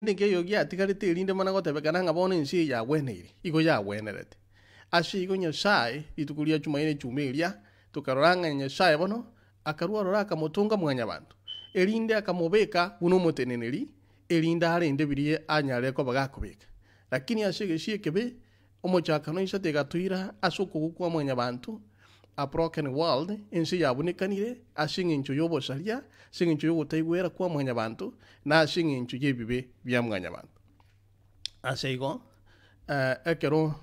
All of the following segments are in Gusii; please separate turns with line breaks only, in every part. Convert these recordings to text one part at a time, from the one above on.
Nkeiyo giatigarete erinde mana gotebekana ng'a bono ense eye yagweneire, igo yagwenerete. Ase igo Nyasae, rituko ria Chumaine echuma eria, tokarora ng'a Nyasae bono akarua ororo akamotonga Mwanyabanto, erinde akamobeka buna omoteneneri, erinde arende biria anyare koba gakobeka. Lakini ase egesio ekebe, Omochakano inse tegatoira ase okogwa kwa mwanyabanto, a broken world, ense yabunekanire ase engencho y'obosaria, ase engencho y'ogotaigwera kwa mwanyabanto, na ase engencho y'ebibe bia mwanyabanto. Ase igo, ekero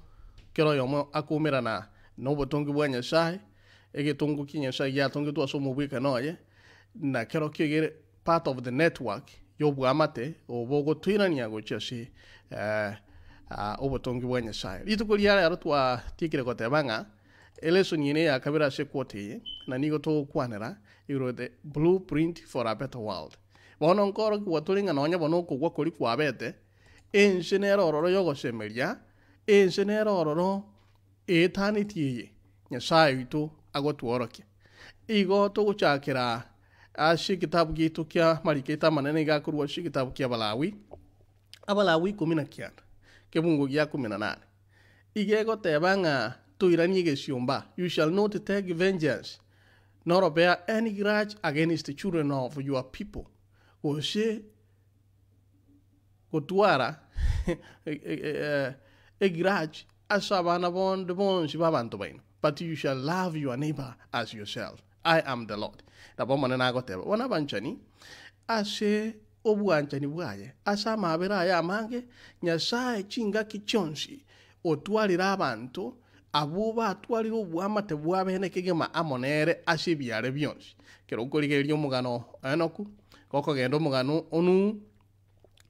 kera oyomo akoumerana nobotongi bwa Nyasae, egetongo kia Nyasae giatongetwe ase omobwekano oye, na kerokio egere part of the network y'oboamate obo ogotoirania gochia ase obotongi bwa Nyasae. Rituko ria rero twatiekire goteba ng'a elesson eye neya kabere ase equota eye na nigo togokwanera igoro the blue print for a better world. Bono nkorokigwa tore ng'a nonya bono okogwa koria kwabete, ense nere ororo y'ogosemeria, ense nere ororo eetaneti eye Nyasae oito agotworokia. Igo togochakera Ase egetabu giaito kia amariko aito amanene iga akorwa ase egetabu kia Abalawi, Abalawi ikomi na kianda, kebungo gia kumi na nane. Iga egoteba ng'a toiranie egesiomba, You shall not take vengeance, nor bear any grudge against the children of your people, gose gotwara egrudge ase abana bonde bonsi b'abanto baino, but you shall love your neighbor as yourself. I am the Lord. Nabo Omonene agoteba, Bono abanchani, ase obwanchani bwaye, ase amaabera aye amange, Nyasae chingaki chionsi otwarire abanto abwo batwarire oboamate bw'abene kegima amo nere ase ebiaare bionsi. Ekero okorigereria omogano o Enoku, gokogenda omogano o Nuhu,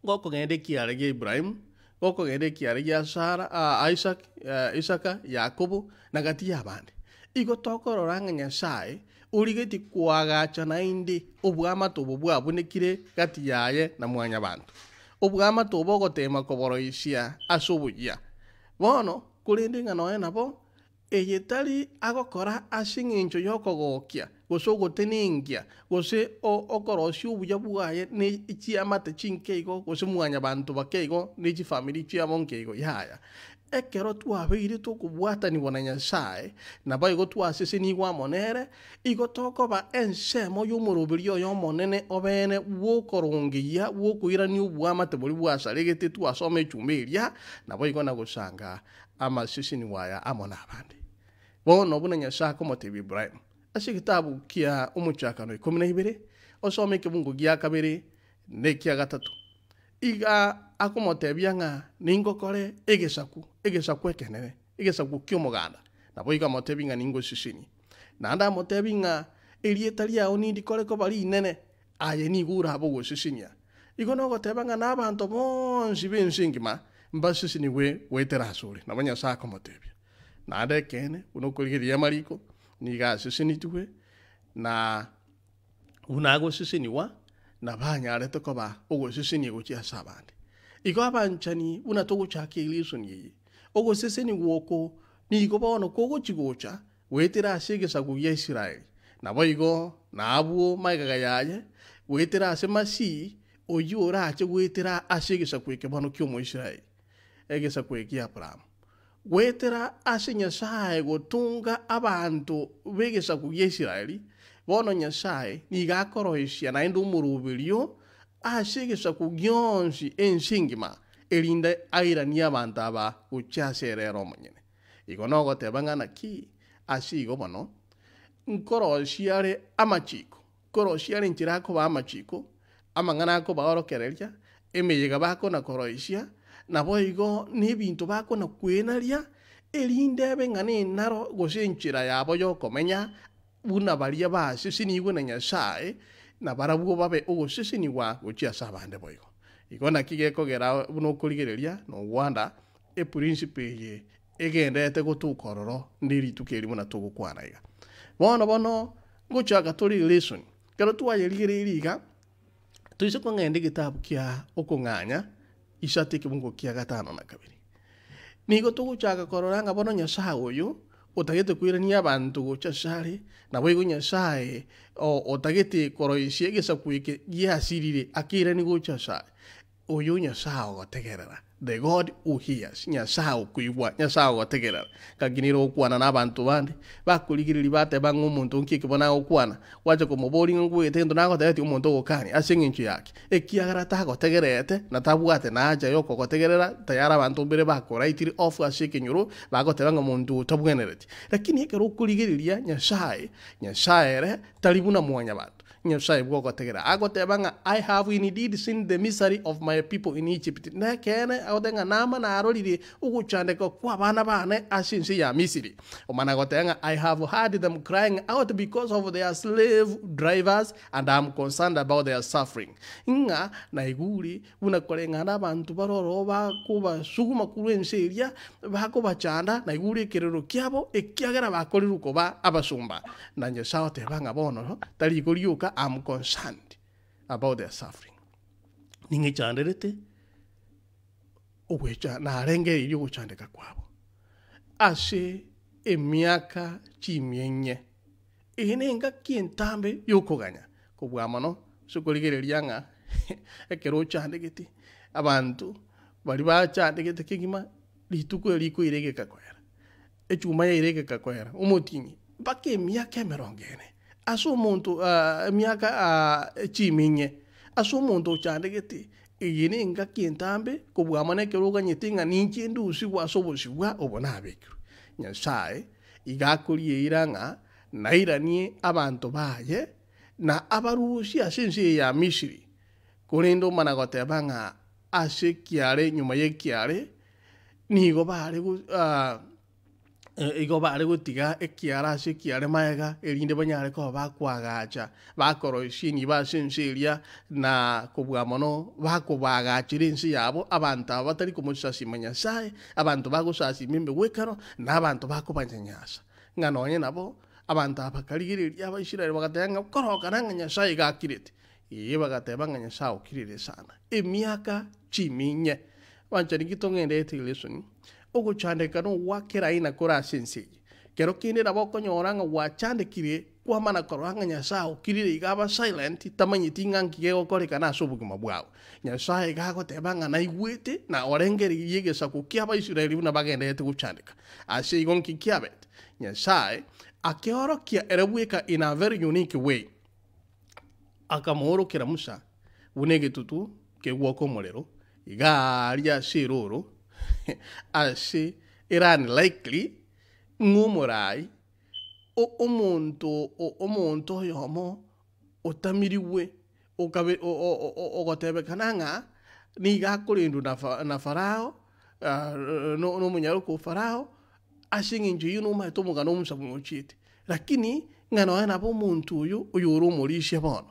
gokogenda ekiaare gia Ibrahimu, gokogenda ekiaare gia Sara, ah, Isaac, eh, Isaka, Yakobo, na gati y'abande. Igo tokorora ng'a Nyasae origetie koagacha naende oboamate obo bwabunekire gati yaye na mwanyabanto. Oboamate obo ogoteema koboroisia ase oboyia. Bono, korende ng'a nonya nabo, Eye tari agokora ase engencho y'okogokia, gose ogotenenkia, gose okorosia obuya bwaye ne chiamate chinke igo, gose mwanyabanto bake igo, ne chifamiri chiabo nke igo. Yaya. Ekero twabeire tokobwatanigwa na Nyasae, naboigo twasesenigwe amo nere, igo tokoba ensemo y'omoroberio oye omonene obeene bw'okorongeyia, bw'okoirania oboamate boria bwasaregete twasoma echumba eria, naboigo na gosanga amasesenigwa aya amo nabande. Bono buna Nyasae akomotebia Ibrahimu, ase egetabu kia Omochakano ikomi na ibere, osome ekebungo gia kabere na ekia gatato, iga akomotebia ng'a ningokore egesaku, egesaku ekenene, egesaku ki'omoganda. Naboigo amotebie ng'a ningosesenie. Naende amotebie ng'a erieta riao nindikore koba rinene, Aye nigo orabe ogosesenia. Igo nogoteba ng'a nabanto bonsi b'ense engima mbasesenigwe goetera asore. Nabo Nyasae akomotebia. Naende ekeene, buna okorigereria amariko, nigo asesenetigwe, na buna agosesenigwa, nabo anyarete koba ogosesenia gochia ase abande. Igo abanchani, buna togochaka elesoni eye, ogosesenigwa oko nigo bono kogochi gocha Goetera ase egesaku gia Israeli, naboigo nabwo magega yaye, goetera ase Masihi, oyio orache goetera ase egesaku eke bono ki'Omoisraeli, egesaku eke kia Abrahamu. Goetera ase Nyasae gotonga abanto b'egesaku gia Israeli, bono Nyasae nigo akoroisia naende omoroberio ase egesaku gionsi ense engima, erinde airanie abanto aba gochia ase ere ere omonyene. Igo nogoteba ng'a naki? Ase igo bono, nkorosia are amachiko, nkorosia are enchera akobaa amachiko, amang'ana akobaorokereria, emeyega bakona-koroisia, naboigo nebinto bakona-kwenaria, erinde ebe ng'a nenaro gose enchera yabo y'okomenya buna baria basesenigwe na Nyasae, na barabwo babe ogosesenigwa gochia ase abande boigo. Igo naki gekogera buna okorigereria na ogwanda Eprinciple eye egenderete gotuka ororo ne rituko eri buna togokwana iga. Bono bono ngochaka tore lesson, ekero twayerigereirie iga, toise kong'enda egetabu kia okong'anya isato ekebungo kia gatano na kabere. Nigo togochaka korora ng'a bono Nyasaye oyo otagete koirania abanto gocha asare, naboigo Nyasaye otagete koroisia egesaku eke giasirire akeiranie gocha asare. Oyo Nyasae ogotegerera, the God who hears, Nyasae okoigwa, Nyasae ogotegerera. Gaki nere ogokwana na abanto bande, bakorigereria bateba ng'a omonto nki eke bono agokwana, gwacha komoboria ng'a nkwegete egento nagotebetie omonto ogokania ase eng'encho yaki, ekiagera tagotegererete na tabwate na haja ya okogotegerera, tayari abanto mbere bakoraitire off ase ekenyoro, bagoteba ng'a monto oyo tabwenereti. Lakini ekero okorigereria Nyasae, Nyasae ere tari buna mwanyabanto. Nyasae bw'ogotegera, agoteba ng'a I have indeed seen the misery of my people in Egypt, nekeene agoteba ng'a naama narorire ogochandeka kw'abana baane ase ense ya Misiri. Omana goteba ng'a I have heard them crying out because of their slave drivers and am concerned about their suffering, ng'a naigure Buna koreng'ana abanto bare ororo bakobasuguma korwa ense eria, bakobachanda, na igure ekerero kiabo, ekiagera bakorirwe koba abasomba. Na Nyasae oteba ng'a bono tari igo rioka, am concerned about their suffering. Ning'echanderete ogwecha narengereirie ogochandeka kwabo ase emiaka chimia inye. Eye nengaki entambe y'okoganya kobua mono ase okorigereria ng'a ekero ochandegete abanto baria bachandegete kegima rituko eri rikoira egeka koera, echuma yaira egeka koera, omotienyi mpaka emiaka emerongo ene ase omonto emiaka chiminye ase omonto ochandegete, eye nengaki entambe kobua mono ekero oganyete ng'a ninche ndusigwe ase obosibwa obo nabekirwe. Nyasaye Iga akoria eira ng'a nairanie abanto baye na abarusie ase ense eye ya Misiri, korende omana goteba ng'a ase ekiare nyuma y'ekiare nigo bare igo bare gotiga ekiare ase ekiare magega, erinde banyare koba bakoagacha, bakoroisia enibo ase ense eria, na kobua mono bakobaagachera ense yabo abanto aba batari komosasima Nyasae, abanto bagosasima emegwekano, na abanto bakobanyanyasa. Ng'a nonye nabo, abanto aba bakarigereria Abaisraeli bagateba ng'a korokana ng'a Nyasae iga akirete. Ee, bagateba ng'a Nyasae okirire sana emiaka chiminye. Abanchani ki tong'enderete lesson, ogochandeka nogwa kera aina kore ase ense eye. Kero kende nabo okonyora ng'a gwachandekire Kwamana korora ng'a Nyasae okirire iga aba silent, tamanyeti ng'a nki gegokorekana ase obogima bwao. Nyasae iga agoteba ng'a naigwete na orengereirie egesaku ki'Abaisraeli buna bagendererete gochandeka. Ase igo nki kiabete? Nyasae akeorokia ere bweka in a very unique way. Akamoorokera Musa buna egetutu kegwoka omorero iga aria ase erooro ase ere unlikely ng'a omorai Omonto omonto oyomo otamirigwe okabe ogotebekana ng'a nigo akorendwa na fa na Farao na omonyaroka o Farao, ase eng'encho eyio nomanyete omogano o Musa buna ochiete. Lakini ng'a nonya nabo omonto oyo oyore omorisia bono,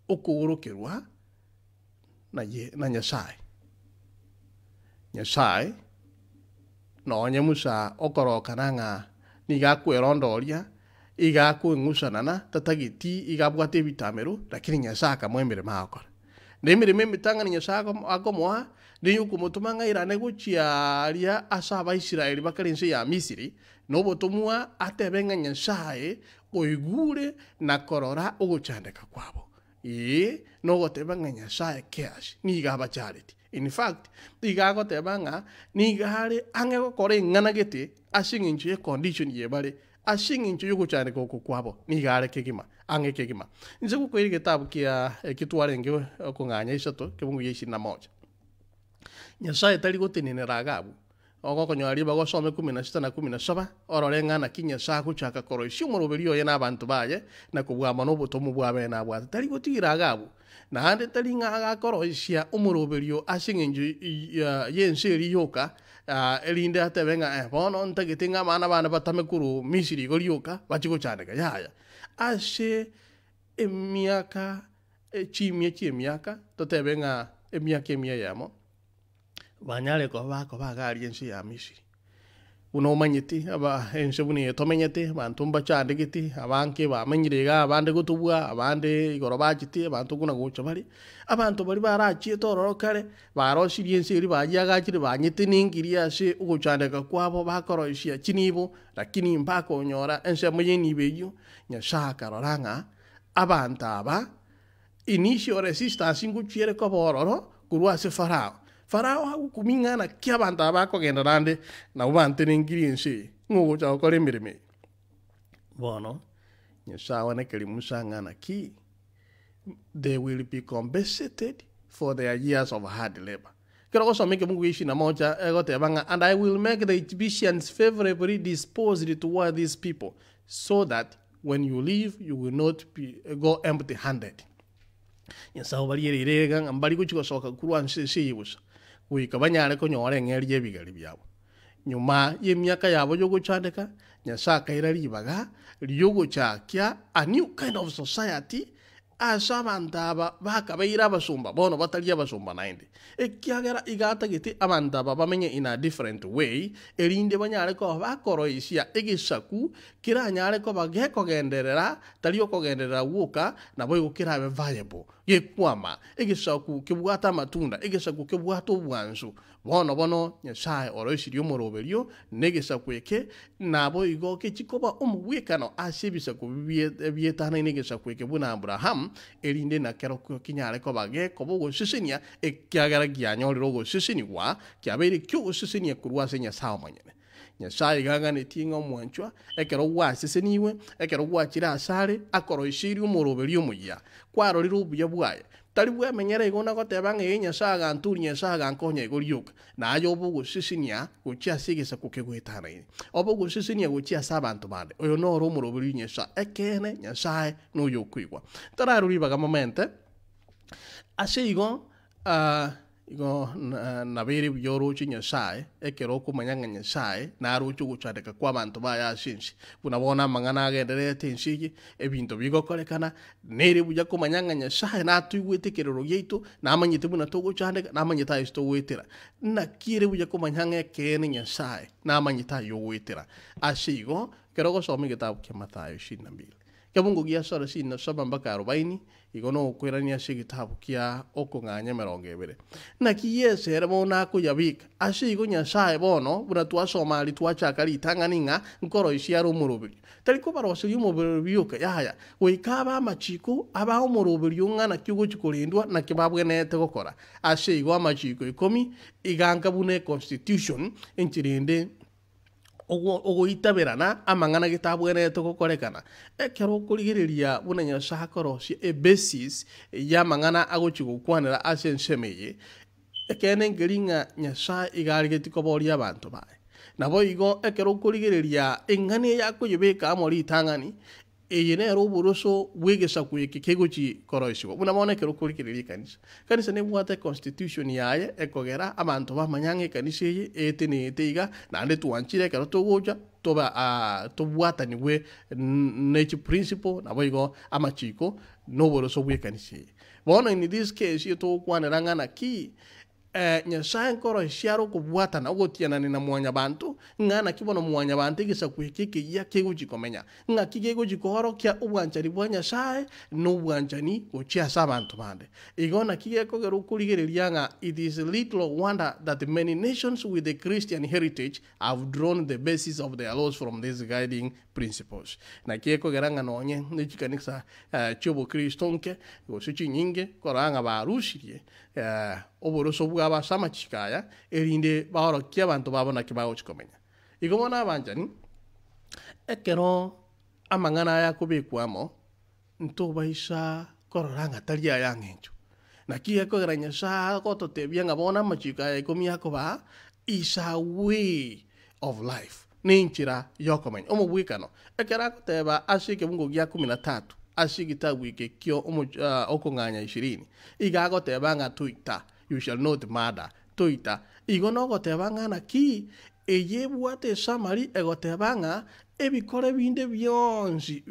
okoorokerwa naye na Nyasae. Nyasae. Nonye Musa okorokana ng'a nigo akwerondoria, iga akweng'usanana, tatageti, iga abwate ebitamero, lakini Nyasae akamoa emeremo agokora. Na emeremo emetang'ani Nyasae akomoa, neyokomotoma ng'a airane gochia aria ase Abaisraeli bakare ense ya Misiri, na obotomwa atebe ng'a Nyasae oigure na korora ogochandeka kwabo. Ee, nogoteba ng'a Nyasae cares, nigo abachareti. In fact, iga agoteba ng'a nigo are ang'e gokora eng'ana gete ase eng'encho ye condition ye bare, ase eng'encho y'ogochandeka oko kwabo, nigo are kegima, ang'e kegima. Inse gokoira egetabu kia ekio twarenge okong'anya isato, kebungu gia ishirini na moja. Nyasae tari gotenenera iga abwo, Ogokonyora ribaga osome kumi na sita na kumi na saba, orore ng'a naki Nyasae agochaka koroisia omoroberi oye na abanto baye, na kobua amo nobotomwa bw'abene abwate. Tari gotigira iga abwo, naende tari ng'a agakoroisia omoroberio ase engencho y'ense eria yoka, erinde atebe ng'a eh, bono ntagete ng'a abana bane batame korwa Misiri igo rioka, bachie gochandeka. Yaya, ase emiaka chimia chi'emiaka, totebe ng'a emiaka emia eyemo, Banyare koba bakoba iga aria ense ya Misiri. Buna omanyete, aba ense buna eye tomenyete, abanto mbachandegete, abange bamenyire igaa abande gotubwa, abande igoro bachete, abanto buna gocha bare. Abanto baria barachiete ororo kare, barosirie ense eria bayiagachire banyetenenkirie ase ogochandeka kwabo bakoroisia chinibo, lakini mbakonyora ensemo y'enibo eyio, Nyasae akarora ng'a abanto aba, Initial resistance ngochiere koba ororo, korwa ase Farao. Farao agokumia ng'a naki abanto aba bakogenda naende nabwo bantenenkirie ense eye, ng'o ogocha gokora emeremo eye? Bono Nyasae one ekeri Musa ng'a naki, they will be compensated for their years of hard labour. Ekero ogosoma ekebugu gia ishirini na moja egoteba ng'a and I will make the Egyptians favourably disposed toward these people, so that when you leave you will not be go empty handed. Nyasae obariereire iga ng'a mbari gochia gosoka korwa nse ense eye bosa, goika banyare konyora eng'eria y'ebigari biabo. Nyuma y'emiaka yabo y'ogochandeka, Nyasae akaira ribaga ri'ogochakia a new kind of society ase abanto aba bakabeire abasomba, bono batari abasomba naende. Ekiagera iga atagete abanto aba bamenye in a different way, erinde banyare koba bakoroisia egesaku keranyare koba gekogenderera, tari okogenderera gwoka, naboigo kerabe viable, gekwama, egesaku kebwate amatunda, egesaku kebwate obwansu. Bono bono Nyasae oroisirie omoroberio negesaku eke, naboigo gechikoba omogwekano ase ebisaku bietanaine egesaku eke buna Abrahamu, erinde nakerokio kinyare koba gekoba ogosesenia, ekiagera gianyorire ogosesenigwa, kiabeire ki'ogosesenia korwa ase Nyasae omonyene. Nyasae iga aganetie ng'a omwanchwa, ekero gwasesenigwe, ekero gwachire asare, akoroiseirie omoroberio omuya, kwarorire obuya bwaye. Tari bwemenyera igo na goteba ng'a ee Nyasae aganturia, Nyasae agankonya igo rioka. Naye obe ogosesenia gochia ase egesaku kegoetanaine, obe ogosesenia gochia ase abanto bande. Oyo noro omoroberio o Nyasae. Ekeene, Nyasae noyokoigwa. Ntararue ribaga momente. Ase igo, Igo nabeire buya oroche Nyasae, ekero okomanya ng'a Nyasae naroche ogochandeka kw'abanto baye ase ense. Buna bono amang'ana agendererete ense eye, ebinto bigokorekana, nere buya komanya ng'a Nyasae natoigwete ekerero giaito, namanyete buna togochandeka, namanyete aye ase togoetera. Naki ere buya komanya ng'a ekeene Nyasae namanyete aye ogoetera. Ase igo, ekero ogosoma egetabu kia Mathayo ishirini na mbili, Kebungo gia sarasini na saba mpaka arobaini, igo nogokwerania ase egetabu kia okong'anya emerongo ebere. Naki Yeso ere bono akoyabeka. Ase igo Nyasae bono, buna twasoma aria twachaka ritang'ani ng'a nkoroisia are omoroberio. Tari kobaroseria omoroberio bioka, yaya, goika abe amachiko, abe omoroberio ng'a naki ogochia korendwa, naki babwenerete gokora. Ase igo amachiko ikomi iga anga buna econstitution, enchera ende ogoitaberana amang'ana getabwenerete gokorekana. Ekero okorigereria buna Nyasae akorosia ebasis y'amang'ana agochia gokwanera ase ensemo eye, ekeene nkeri ng'a Nyasae iga arigetie koboria abanto baye. Naboigo ekero okorigereria eng'ana eye akoyebeka amo ritang'ani, Eye nero oboroso bw'egesaku eke kegochi koroisigwa. Buna bono ekero okorigereria ekanisa. Ekanisa nebwate econstitution yaye ekogera abanto bamanya ng'a ekanisa eye eteneete iga naende twanchire ekero togocha tobe aa tobwatanigwe ne chiprinciple naboigo amachiko na oboroso bw'ekanisa eye. Bono in this case etogokwanera ng'a naki Nyasae nkoroisia are okobwatana ogotianania na mwanyabanto, ng'a naki bono mwanyabanto egesaku eke ekeyia kegochia komenya, ng'aki kegochia koorokia obwanchani bwa Nyasae na obwanchani gochia ase abanto bande. Igo naki gekogera okorigereria ng'a it is little wonder that many nations with a Christian heritage have drawn the basis of their laws from these guiding principles. Naki gekogera ng'a nonye ne chikanisa chi'obokristo nke gose chinyinge korora ng'a barusirie oboroso bwabo ase amachiko aya, erinde baorokie abanto babo naki bagochia komenya. Igo bono abanchani, ekero amang'ana aya akobekwa amo, ntobaisa korora ng'a tari aya ng'encho. Naki gekogera Nyasae agototebia ng'a bono amachiko aya ikomi akobaa is a way of life, nenchera yokomenya. Omobwekano, ekero agoteba ase ekebungo gia kumi na tatu ase egetabu eke kio okong'anya ishirini, iga agoteba ng'a toita, you shall not murder, toita. Igo nogoteba ng'a naki eye ebwate esummary egoteba ng'a ebikore binde bionsi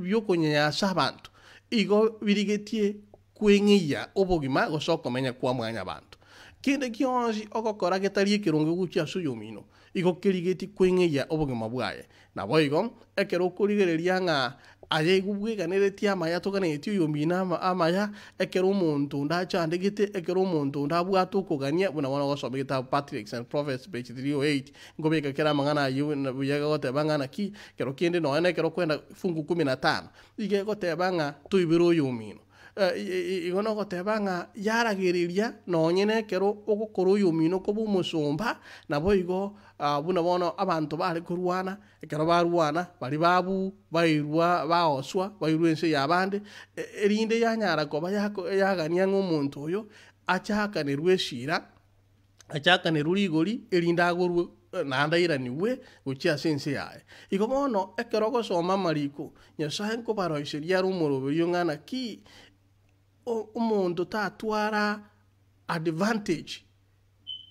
biokonyanyasa abanto igo birigetie kweng'eyia obogima gose okomenya kwa mwanyabanto. Kende gionsi ogokora getari ekeronge gochia ase oyomino, igo kerigetie kweng'eyia obogima bwaye. Naboigo, ekero okorigereria ng'a aye igo bweganeretie amaya toganetie oyomino amaya, ekero omonto onde achandegete, ekero omonto onde abwate okogania, buna bono ogosoma egetabu Patriarchs and Prophets page 308, nkobeka kera amang'ana ayio buya gagoteba ng'a naki, kero kende nonya na ekero okoenda fungu kumi na tano, igo egoteba ng'a toibere oyomino. Igo nogoteba ng'a yaragereria nonye na ekero ogokora oyomino koba omosomba, naboigo buna bono abanto bare korwana, ekero barwana baria babu bairwa baoswa bairwa ense y'abande, erinde yanyara koba yako yagania ng'a omonto oyo achakanerwe esira. Achakanerwe rigori, erinde agorwe naende airanigwe gochia ase ense yaye. Igo bono ekero ogosoma amariko, Nyasae nkobaroiseria are omoroberio ng'a naki omonto tatwara advantage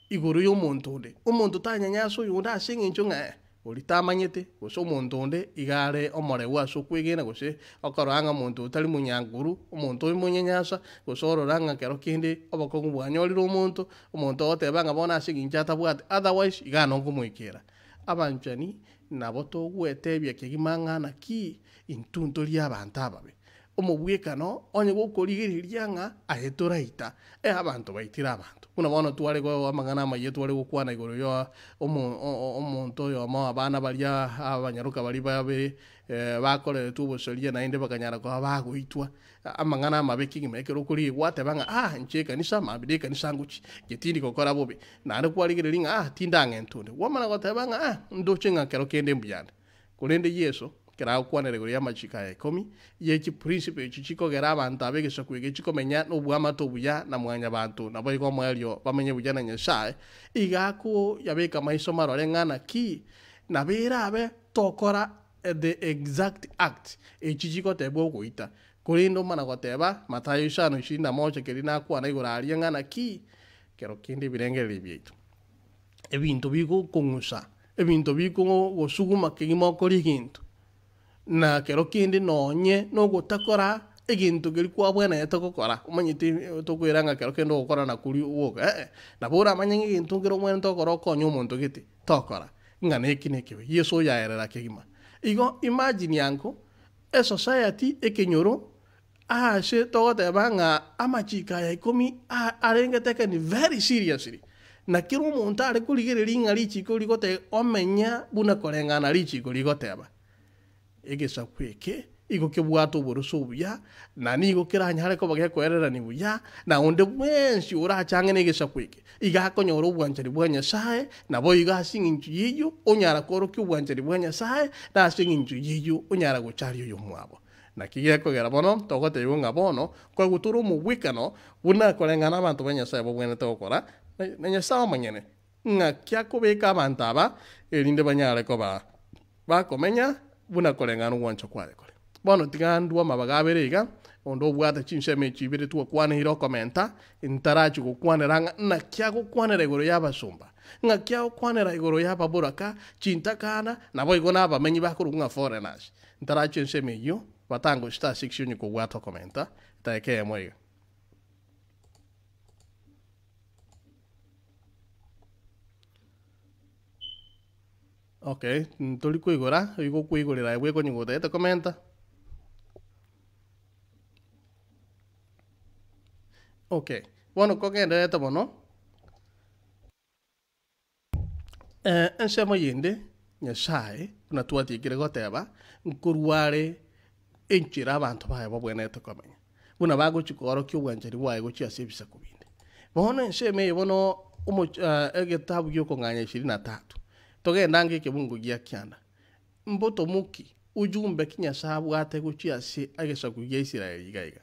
igoro y'omonto onde. Omonto tanyanyasa oyonde ase eng'encho ng'a eh. Oria tamanyete, gose omonto onde iga are omoreu ase okwegena, gose okorora ng'a omonto oyo tari monyankuru, omonto oyo monyanyansa, gose orora ng'a kero kende obokong'u bwanyorire omonto, omonto ogoteba ng'a bono ase eng'encho atabwate otherwise iga nokomoikera. Abanchani, nabo togwetebia kegima ng'a naki intwe ntori abanto ababe. Omobwekano onye gokorigereria ng'a aye toraita, ee abanto baitire abanto. Buna bono tware go amang'ana amayia tware gokwana igoro ya omo omonto oyomo abana baria abanyaroka baria babere bakoreretwe obosaria naende bakanyara koba bagoitwa, amang'ana amabe kegima ekero okorigia gwateba ng'a ah inche ekanisa mambia na ekanisa ngochia, inche tindi gokora bobe. Naende kwarigereria ng'a ah tindang'enta onde. Kwamana goteba ng'a ah ndoche ng'a kero kende mbuyande. Korende Yeso, ekero agokwanera igoro y'amachiko aya ikomi, ye chiprinciple echi chikogera abanto aba egesaku eke chikomenya noboamate obuya na mwanyabanto, naboigo omoerio bamenye buya na Nyasae, iga akoyabeka maiso marore ng'a naki nabo erabe tokora the exact act echi chigotebwa ogoita. Korende omana goteba, Mathayo isano ishirini na moja keria nakwana igoro aria ng'a naki kero kende ebirengererio biaito. Ebinto bigokong'usa, ebinto bikogosuguma kegima okore egento, na kero kende nonye nogotakora egento keria kwabwenerete gokora, omanyete tokoira ng'a kero kende ogokora nakoria gwoka eh, nabo oramanye ng'a egento nkere obwenerete gokora okonye omonto gete, tokora, ng'a neki na ekebe, Yeso oyaerera kegima. Igo imagine ango, esociety ekenyoro, Aase togoteba ng'a amachiko aya ikomi arenge taken very seriously, na kera omonto are korigereria ng'a richiko rigoteba omenya buna koreng'ana richiko rigoteba. Egesaku eke igo kebwate oboroso obuya, na nigo keranyare koba gekoererania buya, na onde bwensi orache ang'e negesaku eke, iga akonyora obwanchani bwa Nyasae, naboigo ase eng'encho y'eyio onyara koorokia obwanchani bwa Nyasae, na ase eng'encho y'eyio onyara gocharia oyomwabo. Naki gekogera bono togotebiwa ng'a bono koegwa tore omogwekano buna koreng'ana abanto ba Nyasae babwenerete gokora, na Nyasae omonyene, ng'aki akobeka abanto aba erinde banyare koba bakomenya buna koreng'ana ogwancha kwaye kore. Bono tiga ndue amabaga abere iga, onde obwate chinsemo echi ibere twakwaneire okomenta, ntarachia gokwanera ng'a naki agokwanera igoro y'abasomba, ng'aki agokwanera igoro y'ababoraka, chintakana, naboigo nabamenyi bakorokwa ng'a foreigners. Ntarache ensemo eyio, batango star six onye kobwata okomenta, edageka eyemo iga. Okay, ntori koigora, igo okoigorera aye bweka onye gotagete komenta. Okay, bono kogendererete bono. Ensemo yende Nyasae buna twatiekire goteba, nkorwa are enchera abanto baye babwenerete komenya, buna bagochia koorokia obwanchani bwaye gochia ase ebisaku binde. Bono ensemo eye bono omoch egetabu gi'okong'anya ishirini na tatu, togende ange ekebungo gia kianda, mbotomoki ujumbe ki Nyasae abwate gochia ase egesaku gia Israeli iga iga?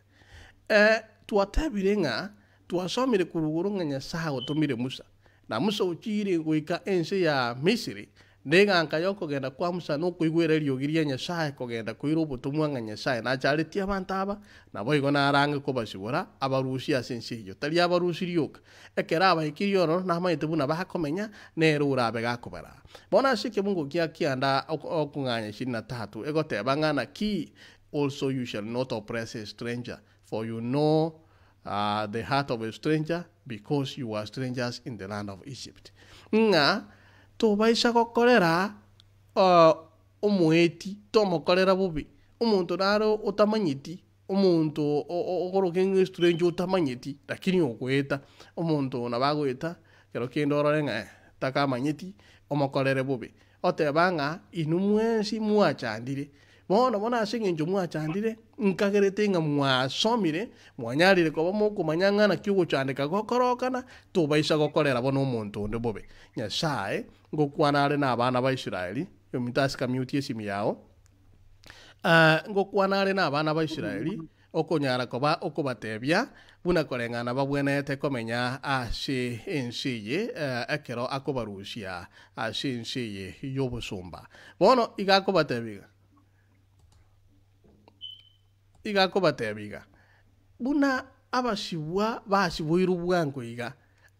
Twatebire ng'a Twasomire korwa igoro ng'a Nyasae otomire Musa, na Musa ochiire goika ense ya Misiri, na eganka y'okogenda kwa Musa nokoigwera eriogi ria Nyasae kogenda koira obotomwa ng'a Nyasae nacharetie abanto aba, naboigo narange kobasibora abarusie ase ense eyio, tari abarusi rioka. Ekero abaikirie ororo namanyete buna bakomenya, nere orabe gakobaraa. Bono ase ekebungo gia kianda okong'anya ishirini na tatu egoteba ng'a naki Also you shall not oppress a stranger, for you know the heart of a stranger, because you were strangers in the land of Egypt. Ng'a tobaisa gokorera omoeti, tomokorera bobe, omonto nare otamanyeti, omonto okoroka ng'a estranger otamanyeti, lakini ogoeta, omonto nabo agoeta, ekero kende orore ng'a eh, takamanyeti, omokorere bobe. Oteba ng'a inwe mwensi mwachandire. Bono bono ase eng'encho mwachandire, nkagerete ng'a mwasomire, mwanyarire koba mokomanya ng'a naki ogochandeka gokorokana, tobaisa gokorera bono omonto onde bobe. Nyasae ngokwana are nabana ba Israeli, ominto ase kamuti esimi yao, ngokwana are nabana ba Israeli, okonyara koba okobatebia buna koreng'ana babwenerete komenya ase ense eye ekero akobarusia ase ense eye y'obosomba. Bono iga akobatebia iga, iga akobatebia iga, buna abasibwa basiboirwe bwango iga,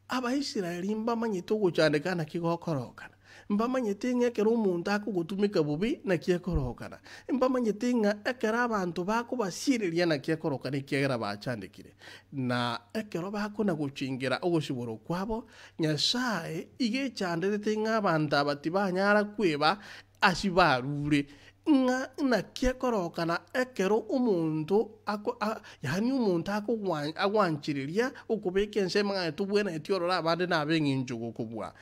Abaisraeli mbamanyete ogochandeka naki gokorokana, mbamanyete ng'a ekero omonto akogotumeka bobe naki ekorokana, mbamanyete ng'a ekero abanto bakobasiereria naki ekorokana ekiagera bachandekire. Na ekero bakona gochingera ogosiborwa kwabo, Nyasae iga echanderete ng'a abanto aba tibanyara kweba ase barure, ng'a naki ekorokana ekero omonto ako a yaani omonto akogwa agwanchereria okobeka ensemo ng'a tobwenereti ororo abande nabe eng'encho gokobua.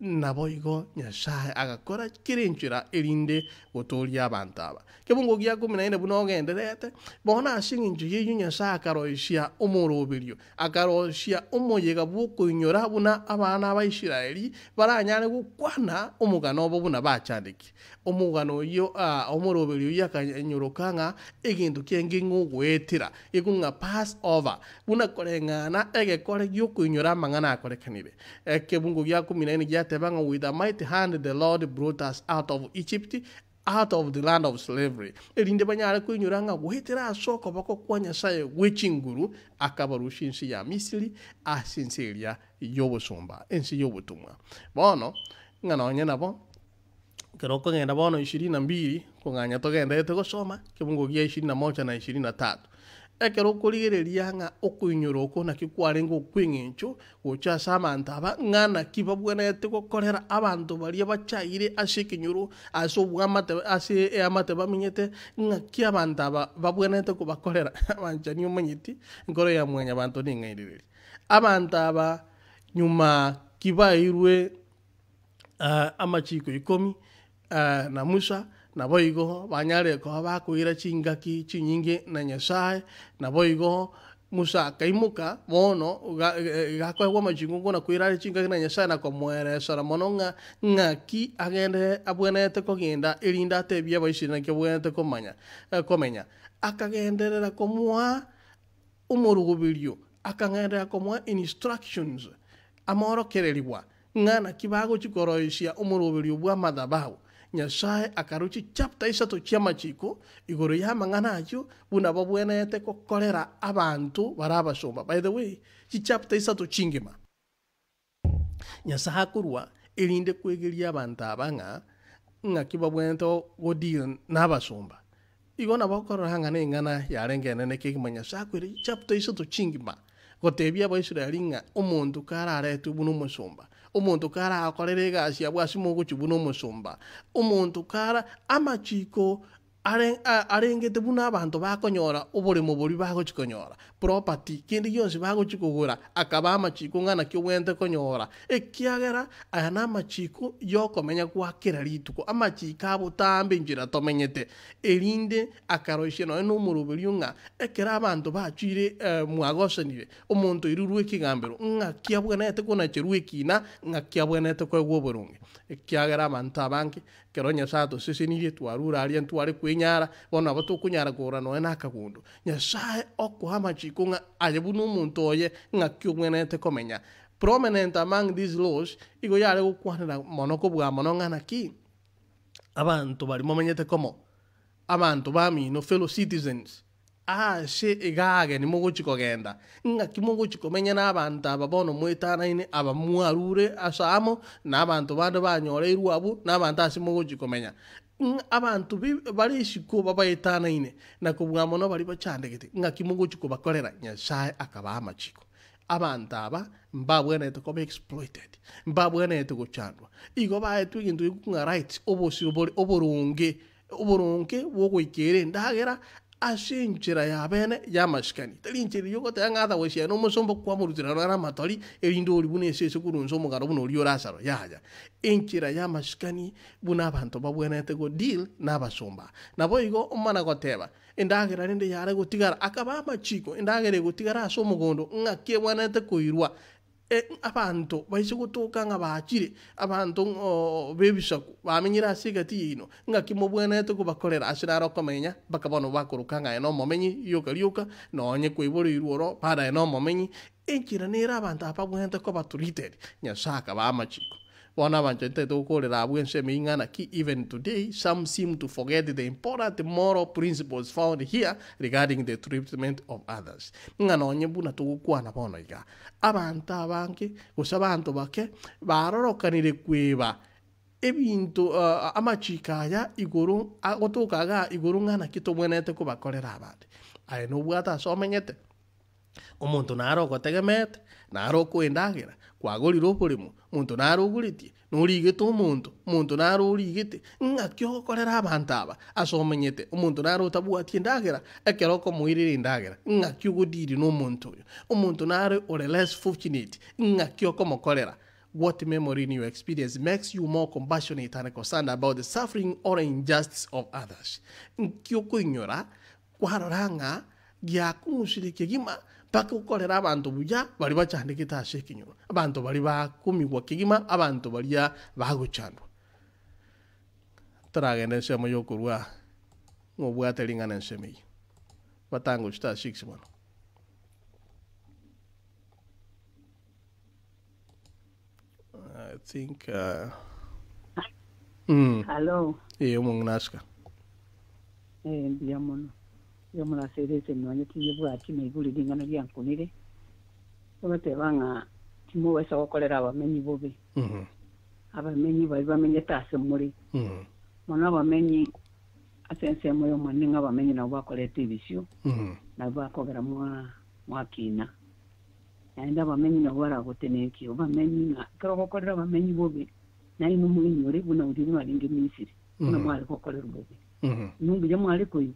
Naboigo Nyasae agakora kera enchera erinde gotooria abanto aba. Kebungo gia kumi na ine buna ogendererete, bono ase eng'encho y'eyio Nyasae akaroisia omoroberio, Akarosia omoyega bw'okoinyora buna abana ba Israeli baranyare gokwana omogano obo buna bachandekire. Omogano oyio, omoroberi oyio akanyoroka ng'a egento kiaenge ng'a ogoetera, gekong'a pass over, buna koreng'ana egekore gi'okoinyora amang'ana akorekanire. Ekebungo gia kumi na ine giateba ng'a with a mighty hand the Lord brought us out of Egypt, out of the land of slavery, erinde banyare koinyora ng'a goetera ase okoboko kwa Nyasae gwe chinguru akabarusia ense ya Misiri ase ense eria y'obosomba, ense y'obotomwa. Bono, ng'a nonye nabo, ekero okogenda bono ishirini na mbili, kong'anya togenderete gosoma, kebungo gia ishirini na moja na ishirini na tatu. Ekero okorigereria ng'a okoinyora oko naki kwarenge okw'eng'encho gocha ase abanto aba, ng'a naki babwenerete gokorera abanto baria bachaire ase ekenyoro, ase obwamate ase eamate bamenyete, ng'aki abanto aba babwenerete kobakorera. Abanchani omanyeti, enkoro ya mwanyabanto neng'ainereria. Abanto aba nyuma ki baeirwe amachiko ikomi na Musa, naboigo banyare koba bakoira chingaki chinyinge na Nyasae, naboigo Musa akaimoka bono gakoegwa amachiko nkona koira are chingaki na Nyasae na komoeresera mono ng'a ng'aki agende abwenerete kogenda erinde atebie Abaisraeli naki abwenerete komanya komenya. Akagenderera komoa omoroberio, akagenderera komoa instructions, amorokererigwa, Ng'a naki bagochia koroisia omoroberio bw'amathabau. Nyasae akarua chichapter isato chi'amachiko igoro y'amang'ana ayio buna babwenerete gokorera abanto bare abasomba. By the way, chichapter isato chingima Nyasae akorua erinde kwegeria abanto aba ng'a ng'aki babwenerete go deal nabasomba. Igo nabo okorora ng'a neng'ana yarenge enene kegima Nyasae akoire chichapter isato chingima gotebia Abaisraeli ng'a omonto kararetwe buna omosomba, omonto karakorere egasi abwo ase mogochia buna omosomba, omonto kara amachiko are arengete buna abanto bakonyora oboremo boria bagochia konyora, property, kende gionsi bagochia kogora, akaba amachiko ng'a naki obwenerete konyora. Ekiagera aya namachiko y'okomenya gwa kera rituko, amachiko a botambe inchera tomenyete, erinde akaroisia nonya nomoroberio ng'a ekero abanto bachire mwagosanire, omonto oirurwe ekegambero, ng'aki abwenerete konacherwa ekina, ng'aki abwenerete koegwa oboronge. Ekiagera abanto abange, ekero Nyasae atosesenirie, twarure aria ntware kwenyara, bono nabo tokonyara kogora nonya na akagondo. Nyasae okoa amachiko ng'a aye buna omonto oye, ng'aki obwenerete komenya. Prominent among these laws, igo yare gokwanera mono kobua mono ng'a naki abanto baria momenyete komo, abanto bamino, fellow citizens, ase iga ageni mogochia kogenda, ng'aki mogochia komenya na abanto aba bono mwetanaine, aba mwarure ase amo, na abanto bande banyoreirwe abwo, na abanto ase mogochia komenya. Ng'a abanto bare isiko babaetanaine, na kobua mono baria bachandegete, ng'aki mogochia kobakorera? Nyasae akabaa amachiko. Abanto aba mbabwenerete koba exploited, mbabwenerete gochandwa. Igo baetwe egento gekwa ng'a rights, obosio bore oboronge, oboronge bwogoikera endagera, Ase enchera y'abeene y'amasikani, tari enchera eyio ogoteba ng'a atagosiana omosomba kwamorutera nore amatori, erinde orie buna esese korwa inse omogano buna oria o Lazaro. Yaya. Enchera y'amasikani buna abanto babwenerete go deal nabasomba. Naboigo omana goteba, endagera rende yare gotigara, akaba amachiko, endagera egotigara ase omogondo ng'aki ebwenerete koirwa. Abanto baise gotoka ng'a baachire, abanto b'ebisaku bamenyire ase egati yaino, ng'aki mobwenerete kobakorera ase naro okomenya, mpaka bono bakoroka ng'a aye nomomenyi rioka rioka, nonye kwaiboreirwe oro, bado aye nomomenyi. Enchera nere abanto aba babwenerete koba treated, Nyasae akabaa amachiko. Bono abanchani tari togokorera abwo ensemo ing'ana ki even today some seem to forget the important moral principles found here regarding the treatment of others. Ng'a nonye buna togokwana bono iga, abanto abange gose abanto bake barorokanire kweba ebinto amachiko aya igoro agotoka igaa igoro ng'a naki tobwenerete kobakorera abande. Aye nobwate ase omenyete? Omonto nare ogotegemeete, nare okoa endagera, kwagorire oboremo, omonto nare ogoretie, norigete omonto, omonto nare origete, ng'aki ogokorera abanto aba ase omenyete? Omonto nare otabwati endagera, ekero okomoirera endagera, ng'aki ogodiri nomonto oyo? Omonto nare ore less fortunate, ng'aki okomokorera? What memory in your experience makes you more compassionate and concerned about the suffering or injustice of others? Nki okoinyora Kwarora ng'a giakong'usire kegima mpaka okorera abanto buya baria bachandegete ase ekenyoro, abanto baria bakomigwa kegima, abanto baria bagochandwa. Toragende ensemo y'okorua ng'a obwate ring'ana ensemo eyio. Batango star six bono. I think mm.
Hello.
Ee, omong'ina asika.
Eh, mbuya mono. Mbuya mono ase erese nonye tinyebwati naigure ring'ana riankunire. Ogoteba ng'a timobaisa gokorera abamenyi bobe. Abamenyi baria bamenyete ase more. Mono abamenyi ase ensemo y'Omonene ng'a abamenyi nabwo bakoreta ebisio, nabwo bakogera mwa mwakina. Naende abamenyi nabwo baragotenenkie, obamenyi ng'a ekero ogokorera abamenyi bobe, nainwe moinyore buna oria mwarenge Misiri, buna mware gokorerwa bobe. Inwe mbuya mware koigwa.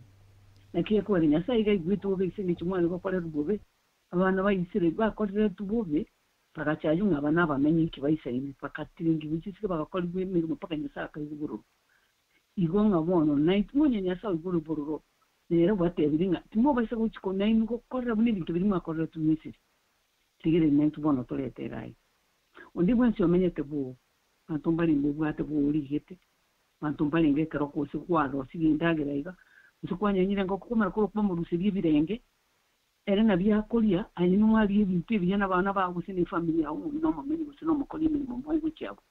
Naki ekwere Nyasae iga aigwete bobe ase engencho mware gokorerwa bobe, abana ba Israeli bakoreretwe bobe, bagachaywa ng'a aba nabamenyi inki baisaine, bagatiringigwa chisike bagakorigwa emeremo mpaka Nyasae akaigwa bororo. Igo ng'a bono naintwe onye Nyasae oigure bororo, nere obatebirie ng'a timobaisa gochia nainwe gokorera buna ebinto biria mwakoreretwe Misiri. Rigereria naintwe bono torete iga aiga. Onde bwensi omenyete boo, abanto mbarenge obwate boo origete, abanto mbarenge ekero gose kwarosirie endagera iga, gose kwanyenyire engoko komera korwa kwamoruseria ebirenge, ere nabio akoria, aye nigo mwaria ebinto ebiya nabana bao gose na efamiri yao ng'a oyio nomomenyi gose nomokori emeremo moe gochia abwo.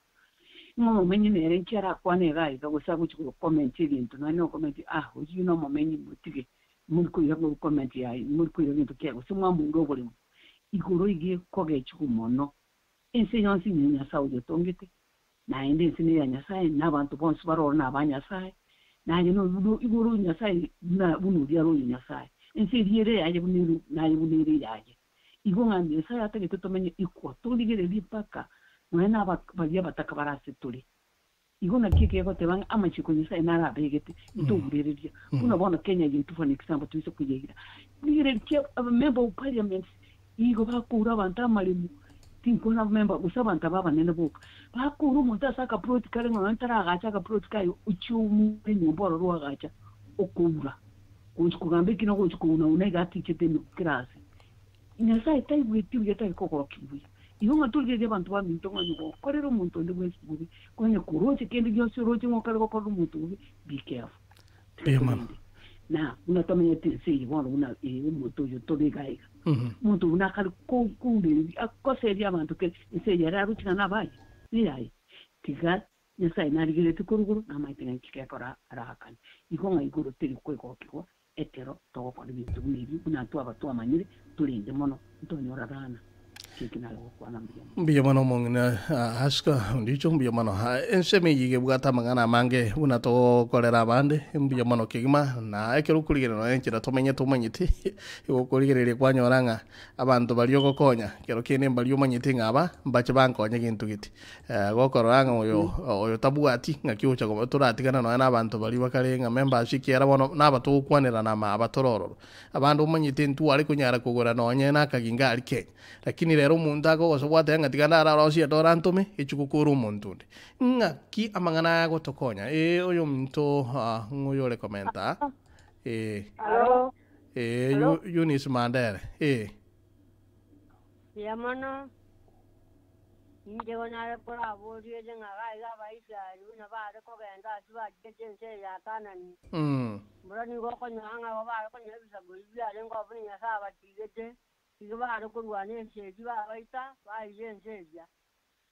Ng'a omomenyi nere inki arakwane iga iga gose agochia go comment egento nonye no comment ah oyio nomomenyi motige mori koira go comment yaye mori koira gento kiaye gose mwamoura oboremo. Igoro iga ekogechigwa mono. Ense yonsi ne Nyasae oyotongete, naende ense neya Nyasae na abanto bonsi bare ororo naba Nyasae, naye no igoro Nyasae buna buna oria are oyo Nyasae. Ense eria ere eyaye buna ere naye buna ere eyaye. Igo ng'a Nyasae atagete tomenye ikwa, torigererie mpaka nonya naba baria abataka bare ase tore. Igo naki ekegoteba ng'a amachiko Nyasae naro abegete, ntoburereria. Buna bono Kenya yaito for an example toise koyeira. Rigereria ki aba member of parliaments igo bakoura abanto amaremo, tinkwana aba member gose abanto aba abanene boka. Bakoura omonto ase akaplot kare ng'a nonya taragacha akaplot kaye ochie oumore enyomba ororo oagacha okoura. Gochia kogamba ekina gochia kouna-una iga atichete emegwe kera aase. Nyasae taigweti buya tari kogokia buya. Igo ng'a torigereria abanto baminto ng'a onye gokorera omonto onde bwensi bobe, konya koroche kende gionsi oroche ng'a okare gokorera omonto bobe, be careful. Tiga
Mbuya mono.
torende. Na buna tomenyete ense eye bono buna ee omonto oyo tore iga iga. Omonto buna akare ko kourereria akoseria abanto kere ense eye ere aroche ng'a nabaye, neyaye. Tiga Nyasae narigeretie korwa igoro, namaete ng'a inki gekora araakane. Igo ng'a igoro teri kwegokigwa ekero togokora ebinto buna ebi, buna twaba twamanyire, torende mono, ntonyora rana. Eki nare gokwana mbuya mono.
Mbuya mono omong'ina Aska Ondicho, mbuya mono. Ensemo eye iga ebwate amang'ana amange buna togokorera abande, mbuya mono kegima, na ekero okorigereria nonya enchera tomenyete omanyete, igo okorigereria kwanyora ng'a abanto baria ogokonya, ekero kende mbaria omanyete ng'a aba mbache bankonye gento gete. Gokorora ng'a oyo oyo tabwati ng'aki ogocha koba toratigana nonya na abanto baria bakare ng'a members ekiagera bono naba togokwanerana ama aba tore ororo. Abande omanyete ntware konyara kogora nonye na akaginga aria Kenya. Lakini rero omonto akogosa gwateba ng'a tiga ndararosie ande orantome, echi gokora omonto onde. Ng'aki amang'ana aya agotokonya? Ee oyominto ng'o oyore komenta aa? Ee.
Alo.
Ee
Alo.
Eunice Mandere. Ee.
Mbuya mono. Inche igo nare koraborie ng'a gaiga Abaisraeli buna baare kogenda ase bachiete ense eye ya Kaanani, mbora nigo okonyora ng'a abwo baare konyora ebisaku ebi biarenge oo buna Nyasae abachiigete, nigo baare korwana ense eria babaita, baira ense eria.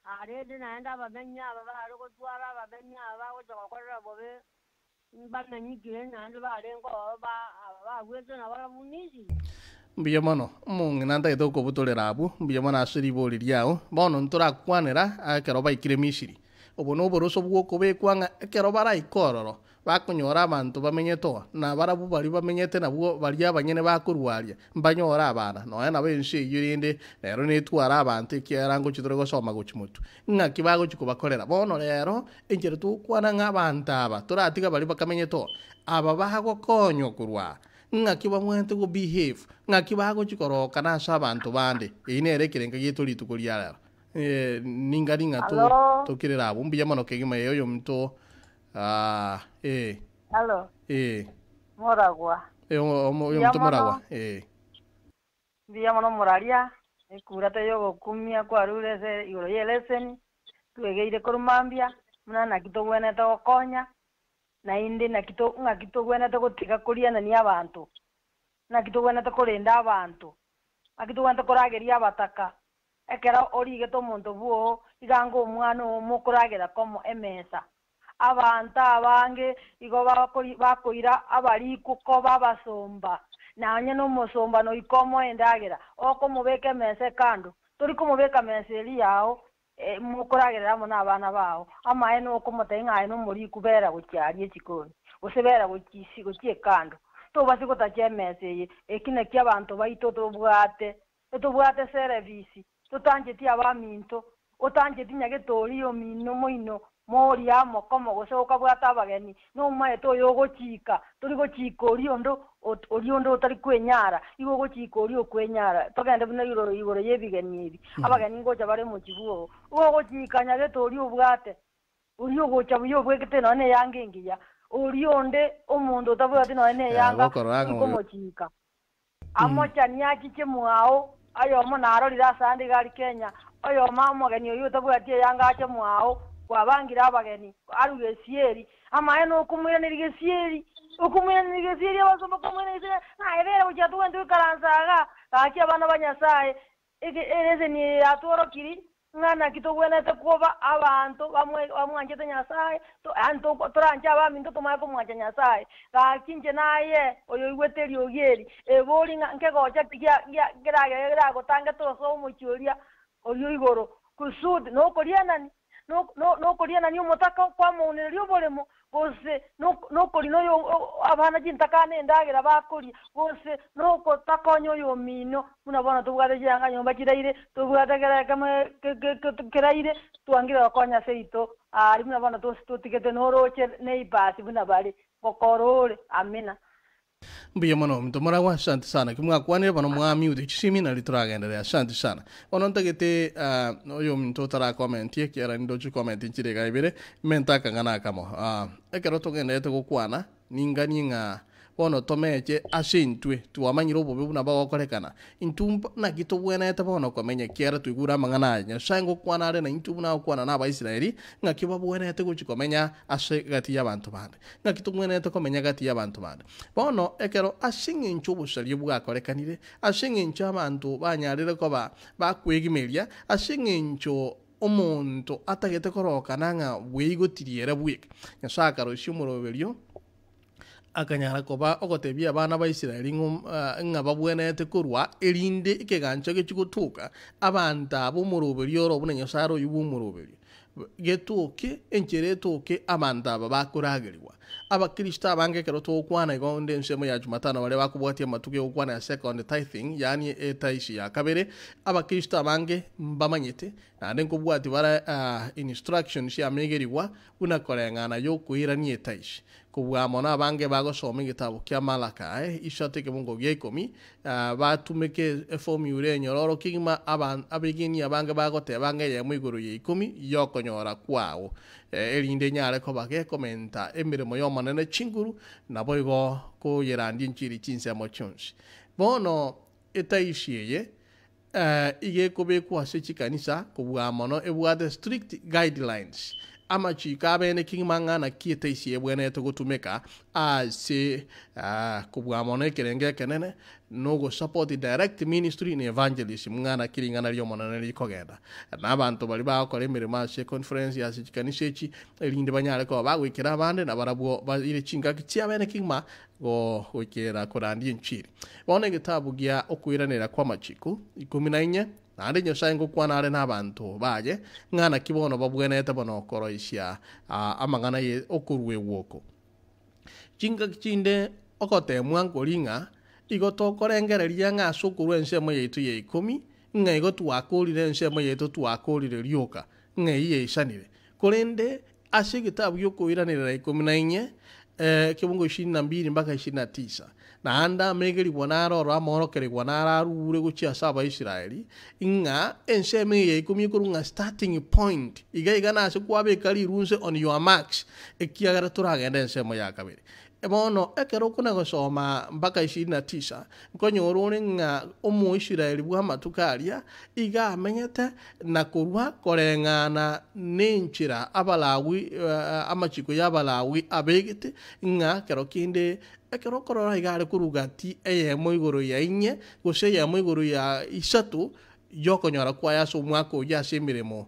Arende naende abamenyi aba baare gotwara abamenyi aba bagocha gokorera bobe, mbamenyikire naende barenge oo ba aba bagwete nabarabwo Misiri.
Mbuya mono, omong'ina ntagete gokobutorera abwo, mbuya mono ase ribori riao. Bono ntorakwanera ekero baikire Misiri. Obo noboroso bw'okobekwa ng'a ekero baraike ororo, bakonyora abanto bamenyete oo, na barabwo baria bamenyete nabwo baria abanyene bakorwa aria, mbanyore abana. Nonya nabo ense eyio rende nero netware abanto ekiagera ngochia tore gosoma gochia motwe. Ng'aki bagochia kobakorera? Bono rero, enchera togokwana ng'a abanto aba toratiga baria bakamenyete oo, aba bagokonywa korwa aa, ng'aki babwenerete go behave, ng'aki bagochia korokana ase abanto bande. Eyio nere ekerenga giaito rituko ria rero. Ningani ng'a to
Alo.
tokirere abwo. Mbuya mono kegima ee oyominto ee.
Alo.
Ee.
Moragwa.
Ee
Mbuya
oyominto moragwa
mono.
ee.
Mbuya mono moraria, ekura teyogokumia kwarure ase igoro y'eleseni, twegeire korwa mambia, buna naki togwenerete gokonya, naende naki to ng'aki togwenerete gotiga korianania abanto, naki togwenerete korenda abanto, naki togwenerete korageria abataka. Ekero origete omonto bwoo, iga anga omwana oo mokoragera komo emesa. Abanto abange igo bakori bakoira abarikwo koba abasomba, na onye nomosomba noika omoe endagera, okomobeka emesa ekando, tori komobeka mesa eria yao mokoragerera amo nabana bao. Amaene okomotebia ng'a aye nomoriku bera gochia aria echikoni, gose bera gochia isi gochia ekando. Tobasi gotacha emesa eye, eki nakio abanto baito tobwate, totobwate service, totancheti abaminto, otancheti nyagetori omino moino moria amo komo gose okabwata abageni, nomaete oyo ogochika, tori gochika oria onde oria onde otari kwenyara, igo ogochika oria okwenyara. Togende buna igoro igoro y'ebigeni ebi, abageni ngocha bare omochie bwoo, igo ogochika nyagete oria obwate, oria ogocha buya obwekete nonya na eyanga engiya, oria onde omonto otabwati nonya na eyanga,
Gokorora
tori
ng'a oyo
komochika. Amochani achiche mwao, oyomo narorire asande iga aria Kenya, oyomo omogeni oyio otabwati eyanga ache mwao, kwabangire abageni, arue gesieri, amaene okomoiraneria gesieri, okomoiraneria gesieri abasomba okomoiraneria gesieri, ng'a aye bera gochia togende toikaranse igaa, gaki abana ba Nyasaye, eke eleseni eye yatworokirie, Ng'a naki togwenerete koba abanto bamwanchete Nyasae, yaani toranche abaminto tomanye komwancha Nyasae. Gaki inche naye oyoigwete eriogi eri, ebori ng'a nkegocha ki keragere keragotange tosoe omochie oria oria o igoro. Kusudi nokorianani, nokorianani omotaka kwamounereria oboremo, gose nokorina oyo abana chintakana endagera bakoria, gose nogotakonya oyomino, buna bono tobwate chianga nyomba chiraire, tobwate kera ekemo keraire, twangire gokonya seito aria buna bono totigete noroche neighbours buna bare, ngokora ore. Amina.
Mbuya mono ominto moragwa asante sana ki mwakwanire bono mwa mute chisimi nari toragenderere asante sana bono ntagete oyo ominto otara comment ekiagera nindoche comment nchire iga ibere mente akang'ana akamo ekero togendererete gokwana ninganie ng'a bono tomeche ase intwe twamanyire obobe buna bogokorekana intwe naki tobwenerete bono komenya ekiagera twaigure amang'ana aya Nyasaye ngokwana are naintwe buna agokwana na Abaisraeli ng'aki babwenerete gochia komenya ase egati y'abanto bande. Ng'aki togwenerete komenya gati y'abanto bande? Bono ekero ase engencho obosaria bwakorekanire, ase engencho abanto banyarire koba bakwegimeria, ase engencho omonto atagete korokana ng'a bweigotirie ere bweka, Nyasae akaroisia omoroberio. Akanyara koba ogotebia abana ba Israeli ng'a babwenerete korwa, erinde ekegancha gechie gotoka, abanto aba omoroberio oro buna Nyasae are oyio bw'omoroberio, getoke, enchera etoke abanto aba bakoragerigwa. Abakristo abange ekero togokwana igo onde ensemo ya Jumatano baria bakobwatia amatuko egokwana ya second tithing, yaani etaisi ya kabere, abakristo abange mbamanyete, naende nkobwatia bare instructions chiamegerigwa buna koreng'ana y'okoirania etaisi. Kobua mono abange bagosoma egetabu kia Malakai isato ekebungo gia ikomi, batumeke eformula enyororo kegima abegeni abange bagoteba ng'a eyemo igoro ya ikomi y'okonyora kwao, erinde enyare koba gekomenta emeremo y'Omonene chinguru, naboigo koyerandia enchiri chinsemo chionsi. Bono etaisi eye iga ekobekwa ase chikanisa kobua mono ebwate strict guidelines, amachiko abene kegima ng'a naki etaisi ebwenerete gotumeka ase kobua mono ekerengo ekenene na ogosupport direct ministry na evangelism ng'a naki ring'ana ri'Omonene rikogenda. Na abanto baria bagokora emeremo ase econference ase chikanisa echi erinde banyare koba bagoikera abande na barabwo baire chingaki chiabene kegima goikera korandia enchiri. Bono egetabu gia okoiranera kw'amachiko 14, naende Nyasae ngokwana are nabanto baye, ng'a naki bono babwenerete bono koroisia amang'ana ye okoruegwa oko. Chingaki chinde ogoteemwa nkori ng'a igo tokorengereria ng'a ase okorua ensemo yaito ya ikomi, ng'a igo twakorire ensemo yaito twakorire rioka, ng'a eyio yaisanire. Korende Ase egetabu gi'okoiranerera 14, ekebungo 22 mpaka 29, naende amegerigwa naro oro amorokerigwa naro arure gochia ase Abaisraeli, ng'a ensemo eye ya ikomi ekorwa ng'a starting point, iga iga nase kwabeka rirunse on your marks, ekiagera toragende ensemo ya kabere. Bono ekero okona gosoma mpaka 29, nkonyora ore ng'a Omoisraeli bw'amatuko aria iga amenyete na korwa koreng'ana nenchera Abalawi amachiko y'Abalawi abegete, ng'a kero kende ekero okorora iga are korwa gati eyemo igoro ya inye, gose eyemo igoro ya isato, y'okonyora kwaye ase omwaka oyio ase emeremo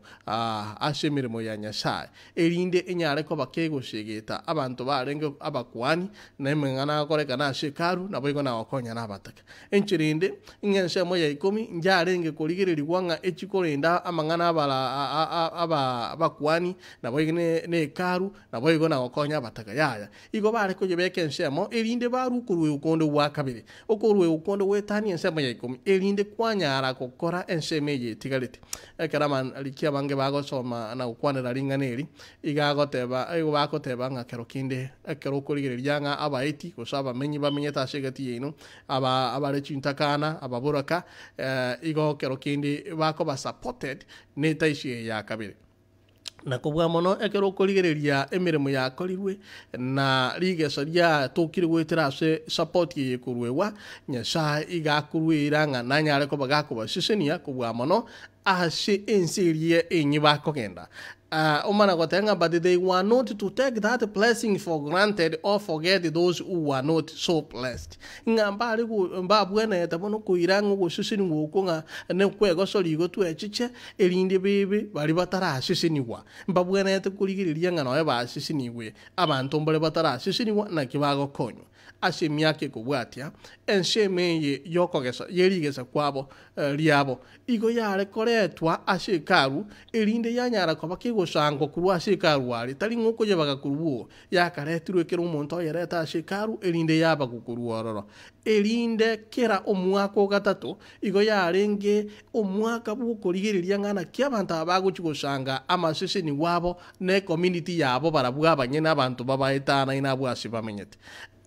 ase emeremo ya Nyasae, erinde enyare koba kegosegeta abanto barenge abakuani, na emeng'ana agokorekana ase Hekalu, naboigo nagokonya nabataka. Enchera ende, ng'a ensemo ya ikomi njarenge korigererigwa ng'a echi korenda amang'ana abara aba abakuani, naboigo ne Hekalu, naboigo nagokonya abataka. Yaya, igo bare koyebeka ensemo, erinde barue okoruegwa konde gwa kabere, okoruegwa konde goetania ensemo ya ikomi, erinde kwanyara gokora ensemo eye etigarete. Ekero abariki abange bagosoma na gokwanera ring'ana eri, iga agoteba, igo bagoteba ng'a kero kende ekero okorigereria ng'a abaeti gose abamenyi bamenyete ase egati yaino, aba abare chintakana, ababoraka, igo kero kende bakoba supported netaisi eye ya kabere. Na kobua mono ekero okorigereria emeremo yakorirwe, na rigeso riatokire goetera ase support eye ekoruegwa, Nyasae iga akorueira ng'a nanyare koba gakobasesenia kobua mono ase ense eria enye bakogenda. Omana goteba ng'a but they were not to take that blessing for granted or forget those who were not so blessed. Ng'a mbare mbabwenerete bono koira ng'a ogosesenigwa okwo ng'a nokwegosoria igo twecheche, erinde bebe baria batarasesenigwa. Mbabwenerete korigereria ng'a nonya basesenigwe, abanto mbare batarasesenigwa naki bagokonywa. Ase emiaka ekobwatia, ensemo eye y'okogesa ye rigesa kwabo riabo igo yare koretwa ase Hekalu, erinde yanyara koba kegosangwa korwa ase Hekalu are, tari ng'a okoyebaga korwa oo, yakaretirwe kera omonto oyerete ase Hekalu, erinde yabagwa korwa ororo. Erinde kera omwaka o gatato igo yarenge omwaka bw'okorigereria ng'a naki abanto aba bagochia gosanga amasesenigwa abo na ecommunity yabo barabwo abanyene abanto babaetanaine abwo ase bamenyete.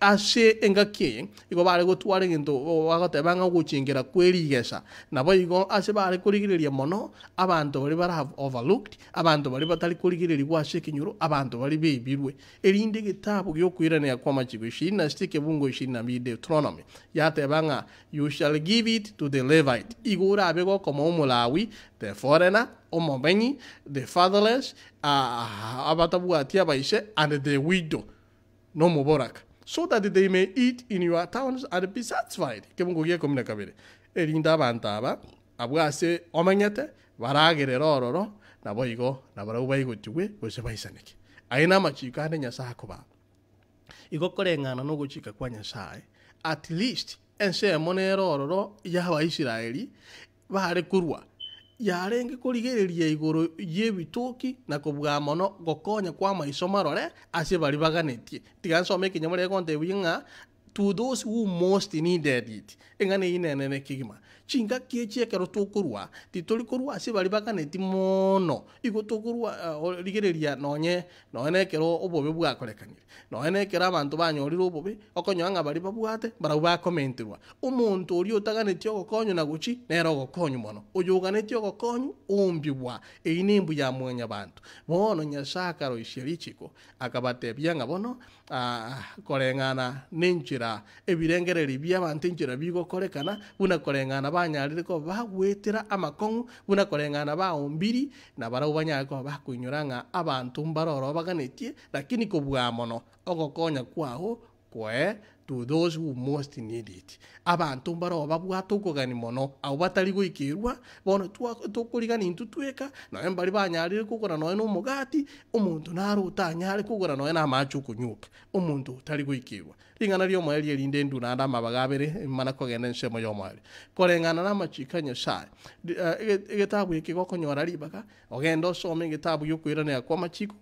Ase engaki eye igo bare gotwara egento bagoteba ng'a ogochengera kwe rigesa. Naboigo ase bare korigereria mono abanto baria bare overlooked, abanto baria batari korigererigwa ase ekenyoro, abanto baria beibirwe. Erinde egetabu gi'okoiranera kw'amachiko 26 ekebungo 22 Deuteronomy yateba ng'a You shall give it to the Levite, igo orabe gokomoa Omolawi, the foreigner, omomenyi, the fatherless, abatabwati abaise, and the widow, nomoboraka, so that they may eat in your towns and be satisfied. Ekebungo gia ikomi na kabere, erinde abanto aba abwo ase omenyete baragerere ororo, naboigo nabarabwo baigotigwe gose baisaneke. Aya namachiko ande Nyasae akobaa. Igo koreng'ana nogochika kwa Nyasae, at least ensemo nere ororo y'Abaisraeli bare korwa, yarenge korigereria igoro y'ebitoki na kobua mono gokonya kw'amaiso marore ase baria baganetie. Tiga nsome ekenyamorero egontebia ng'a to those who most needed it, eng'ana eyio nenene kegima. Chingaki echi ekero tokorwa, titori korwa ase baria baganeti mono, igo tokorwa rigereria nonye Nonya nekero obobe bwakorekanire, nonya nekero abanto banyorire obobe, okonyora ng'a baria babwate mbarabwo bakomenterwa. Omonto oria otaganetie ogokonywa na gochi, nere ogokonywa mono. Oyoganetie ogokonywa, oombigwa. Eyio nembu ya mwanyabanto. Bono Nyasae akaroisia richiko, akabatebia ng'a bono koreng'ana nenchera ebirengererio bi'abanto enchera bigokorekana, buna koreng'ana banyarire koba bagwetera amakong'u, buna koreng'ana baombiri, na barabwo banyare koba bakoinyora ng'a abanto mbare ororo baganetie, lakini kobua mono ogokonya kwao koe to those who most need it. Abanto mbare oo babwate okogania mono, abwo batari goikerwa, bono twa tokorigania intwe tweka, nonya mbaria banyarire kogora nonya na omogati, omonto naro otanyare kogora nonya na amache okonywoka, omonto otari goikerwa. Ring'ana ri'omoerio erinde endwe naende amabaga abere mana kogenda ensemo y'omoerio. Koreng'ana namachiko a Nyasae, egetabu eke gokonyora ribaga, ogende osome egetabu gi'okoiranera kw'amachiko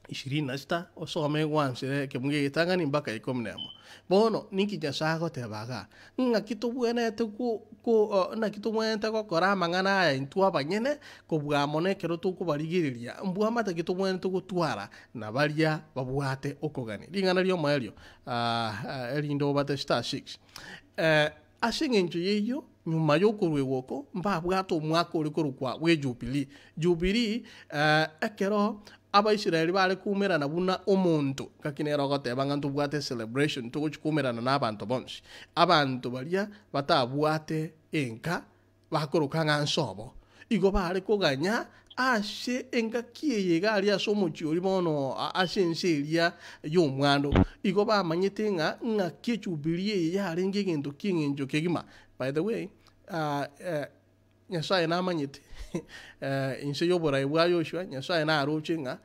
26, osome gwansere ekemungo egetang'ani mpaka ikomi na emo. Bono ninki Nyasae agoteba igaa? Ng'aki tobwenerete ko ko naki tobwenerete gokora amang'ana aya intwe abanyene, kobua mono ekero tokobarigereria, mbwamate ki tobwenerete gotwara na baria babwate okogania. Ring'ana ri'omoerio erinde obate star six. Ase engencho y'eyio, nyuma y'okoruegwa oko, mbabwate omwaka ore korokwa bw'Ejubilii. Jubilii, ekero Abaisraeli bare koumerana buna omonto, ngaki nere ogoteba ng'a ntobwate ecelebration, togochia koumerana na abanto bonsi. Abanto baria batabwate enka, bakoroka ng'a nsobo. Igo bare koganya ase engaki eye iga aria ase omochie oria bono ase ense eria y'omwando. Igo bamanyete ng'a ng'aki ejubili eye yarenge egento ki'eng'encho kegima. By the way, Nyasaye namanyete inse y'oborai bwa Yoshua, Nyasaye naroche ng'a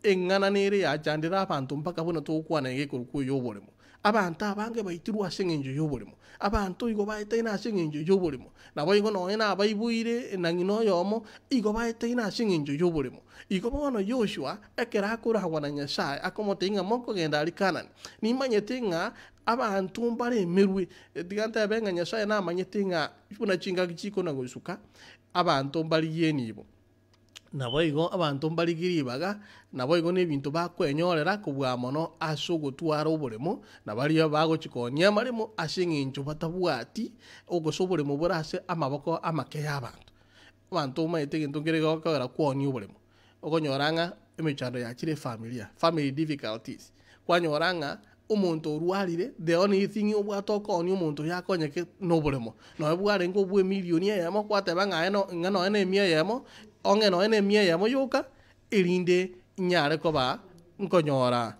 eng'ana nere yachandire abanto mpaka buna togokwana iga ekorokwa ey'oboremo. Abanto abange baitirwe ase engencho y'oboremo. Abanto igo baetaine ase engencho y'oboremo. Naboigo nonya nabaiboire na ng'ina oyomo, igo baetaine ase engencho y'oboremo. Igo bono Yoshua, ekero akoragwa na Nyasae, akomotebia ng'a mokogenda aria Kanani, nimanyete ng'a abanto mbaremerwe. Tiga ntebe ng'a Nyasae namanyete ng'a buna chingaki chikona gosuka, abanto mbarigie enibo. Naboigo abanto mbarigie ribaga, naboigo nebinto bakwenyorera kobua mono ase ogotwara oboremo, na baria bagochia koonia amaremo ase eng'encho batabwati gose oboremo bore ase amaboko amake y'abanto. Abanto omanyete egento nkere gekogera kwoonia oboremo, okonyora ng'a emechando yachire efamilia, family difficulties, kwanyora ng'a omonto orwarire, the only thing obwate okoonia omonto oyo akonyeke noboremo. Nonya bwarenge obwa emilioni eyemo, kwateba ng'a aye no ng'a nonya na emia eyemo, ong'e nonya na emia eyemo yoka, erinde nyare koba nkonyora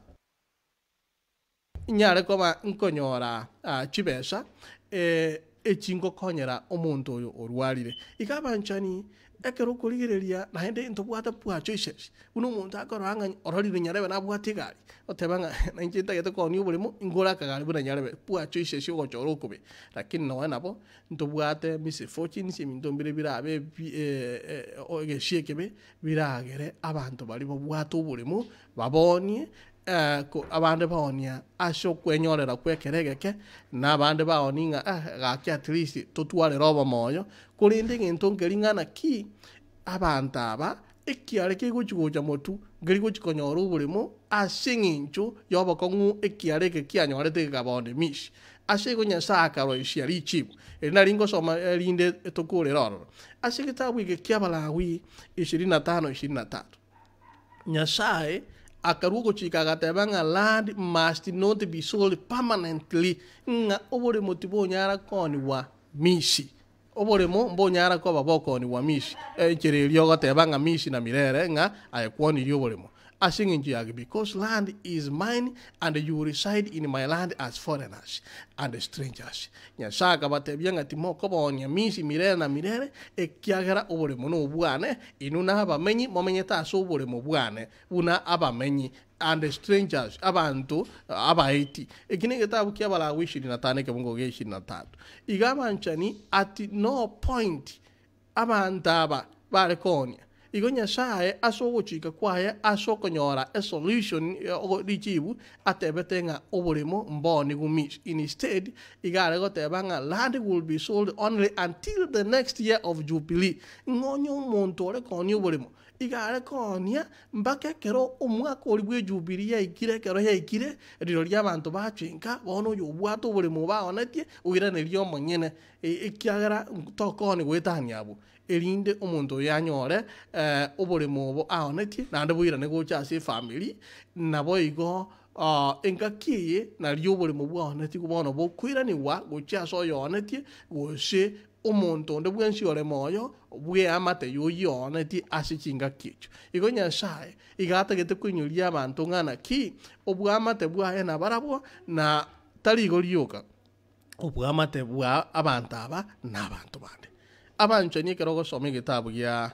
nyare koba nkonyora chibesa echi ngokonyera omonto oyo orwarire. Iga abanchani, ekero okorigereria naende ntobwate poor choices, buna omonto akorora ng'a ororire nyarebe nabwate egari, oteba ng'a nainche ntagete koonia oboremo ngore akagari buna nyarebe, poor choices ogochora okobe. Lakini nonya nabo, ntobwate misfortunes ebinto mbire birabe ebi egesio ekebe, biragere abanto baria babwate oboremo baboonie abande baonia ase okwenyorera kw'ekero egeke, na abande baonia ng'a eh gaki at least totwarere obomoyo, korende egento nkeri ng'a naki abanto aba ekiare kegochi gocha motwe nkeri gochi konyora oboremo ase eng'encho y'obokong'u ekiare eke kianyorete gekaba on the miss. Ase igo Nyasae akaroisia richibu, eri nari ngosoma erinde tokorere ororo. Ase egetabu eke ki'Abalawi 25 23. Nyasae akarua ogochika agateba ng'a land must not be sold permanently, ng'a oboremo tibonyara koonigwa misi. Oboremo mbonyara koba bokoonigwa misi. Enchera eria ogoteba ng'a misi na mirere ng'a aye kwonirie oboremo. Ase eng'encho yaki? Because land is mine and you reside in my land as foreigners and strangers. Nyasae akabatebia ng'a timokoboonia Misiri mirere na mirere, ekiagera oboremo nobwane, inwe nabamenyi momenyete ase oboremo bwane buna abamenyi, and strangers, abanto abaeti. Eki negetabu kia Abalawi ishirini na tano ekebungo gia ishirini na tatu. Iga abanchani at no point Abanto aba bare koonia. Igo Nyasae ase ogochika kwaye ase okonyora esolution richibu atebete ng'a oboremo mboonigwe mis instead iga are goteba ng'a land will be sold only until the next year of jubilee ng'a onye omonto ore koonia oboremo iga are koonia mpaka ekero omwaka oria bwe jubilee yaikire ekero yaikire rirorio abanto bachenka bono oyo obwate oboremo obo aonetie oiranerie omonyene Ekiagera tokooni goetania abwo, erinde omonto oyo anyore oboremo obo aonetie, naende boirane gocha ase efamiri, naboigo engaki eye nario oboremo bwaonetigwe bono bokoiranigwa gochia ase oyoonetie, gose omonto onde bwensi ore moyo bw'eamate y'oyio oonetie ase chingaki echio. Igo Nyasae iga atagete koinyoria abanto ng'a naki obwamate bwaye nabarabwo, na tari igo rioka. Obwamate bwa abanto aba na abanto bande. Abanchani ekero ogosoma egetabu gia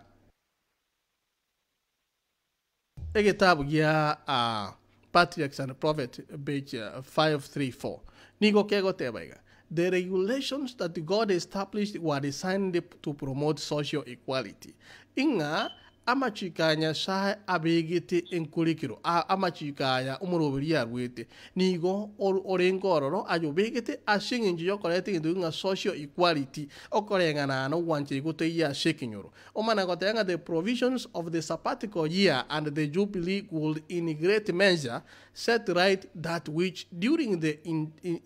egetabu gia Patriarchs and Prophets page 534 nigo kegoteba iga, The regulations that God established were designed to promote social equality, ing'a Amachiko a Nyasae abegete enkorikero, a amachiko aya omoroberi aruete, nigo orenge ororo ayobegete ase engencho y'okoreta egento ng'a social equality, okoreng'ana na ogwancha igotaiyo ase ekenyoro. Omana goteba ng'a the provisions of the sabbatical year and the jubilee would in great measure set right that which during the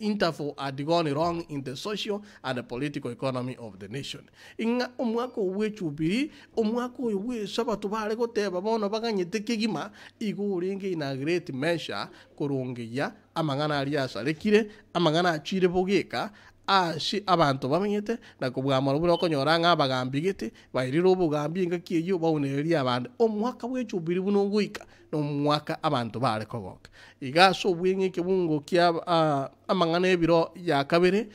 interval had gone wrong in the social and political economy of the nation. Ng'a omwaka oyo bw'echubiri, omwaka oyo bw'esabato bare goteba bono baganyete kegima, igo orenge in a great measure korongeyia amang'ana aria asarekire, amang'ana achire bogeka ase abanto bamenyete, na kobua mono buna okonyora ng'a abagambi gete bairire obogambi engaki eyio baunererie abande. Omwaka bw'echubiri buna ogoika, nomwaka abanto baare kogoka. Iga ase obweng'e ekebungo kia amang'ana ebiro ya kabere,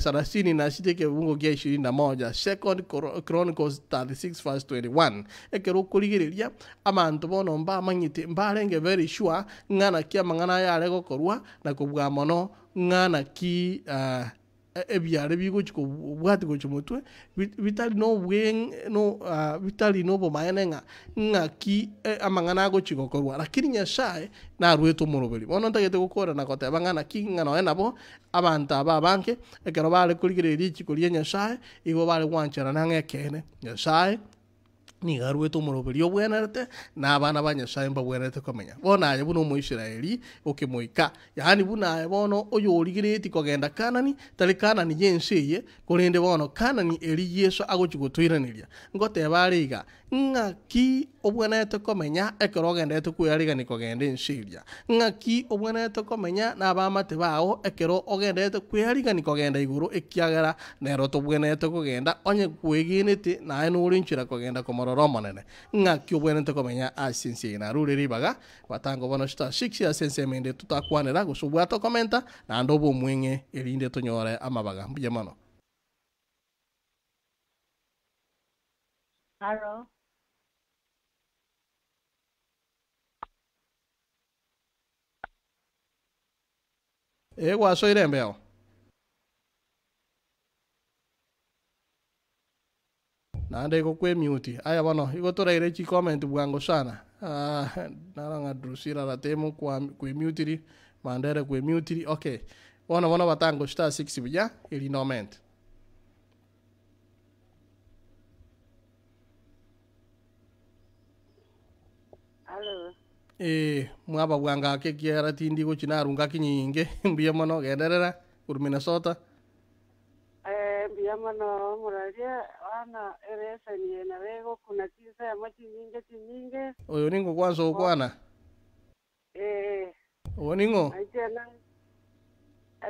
sarasini na sita ekebungo kia ishirini na moja, Second Chronicles 36 verse 21, ekero okorigereria abanto bono mbamanyete mbarenge very sure ng'a naki amang'ana aya are gokorwa na kobua mono ng'a naki ebiare bigochi kobwatia gochia motwe, bitari nobweng'e no bitari nobomaene ng'a ng'aki amang'ana agochi gokorwa, lakini Nyasaye naruete omoroberi. Bono ntagete gokora na goteba ng'a naki ng'a nonye nabo, abanto aba abange, ekero bare korigereria richiko ria Nyasaye, igo bare gwancherana ng'a ekeene, Nyasaye. Nigo aruete omoroberi obwenerete, na abana ba Nyasae mbabwenerete komenya. Bono aye buna Omoisraeli okemoika, yaani buna aye bono oyorigeretie kogenda Kanani, tari Kanani y'ense eye, korende bono Kanani eria Yeso agochia gotoiraneria. Ngoteba are iga, ng'aki obwenerete komenya ekero ogenderete kwearigania kogenda ense eria? Ng'aki obwenerete komenya nabaamate bao ekero ogenderete kwearigania kogenda igoro, ekiagera nero tobwenerete kogenda, onye kwegenete naye nore nchera kogenda komorora Omonene? Ng'aki obwenerete komenya ase ense eye? Narure ribaga batango bono star six ase ensemo ende totakwanera gose obwate okomenta, naende obe omweng'e erinde tonyore amabaga. Mbuya mono.
Aro.
Ee, gwasoire embeo. Naende igo kwemiuti. Aya bono, igo toraire chicomment bwango sana. Ah, naro ng'a Drusilla Ratemo kwa kwemiutiri, Mandere kwemiutiri, okay. Bono bono batango star six buya, erinde omente.
Alo.
Ee, mwaba bwango ake ekiagera tindi gochia narunga ake nyinge. Mbuya mono, genderera, korwa Minnesota.
Eh, mbuya mono omoraria, bono eleseni eye nabo egokuna chinsemo chinyinge chinyinge.
Oyo ning'o kwansa gokwana?
Eh,
Oyo ning'o?
nainche na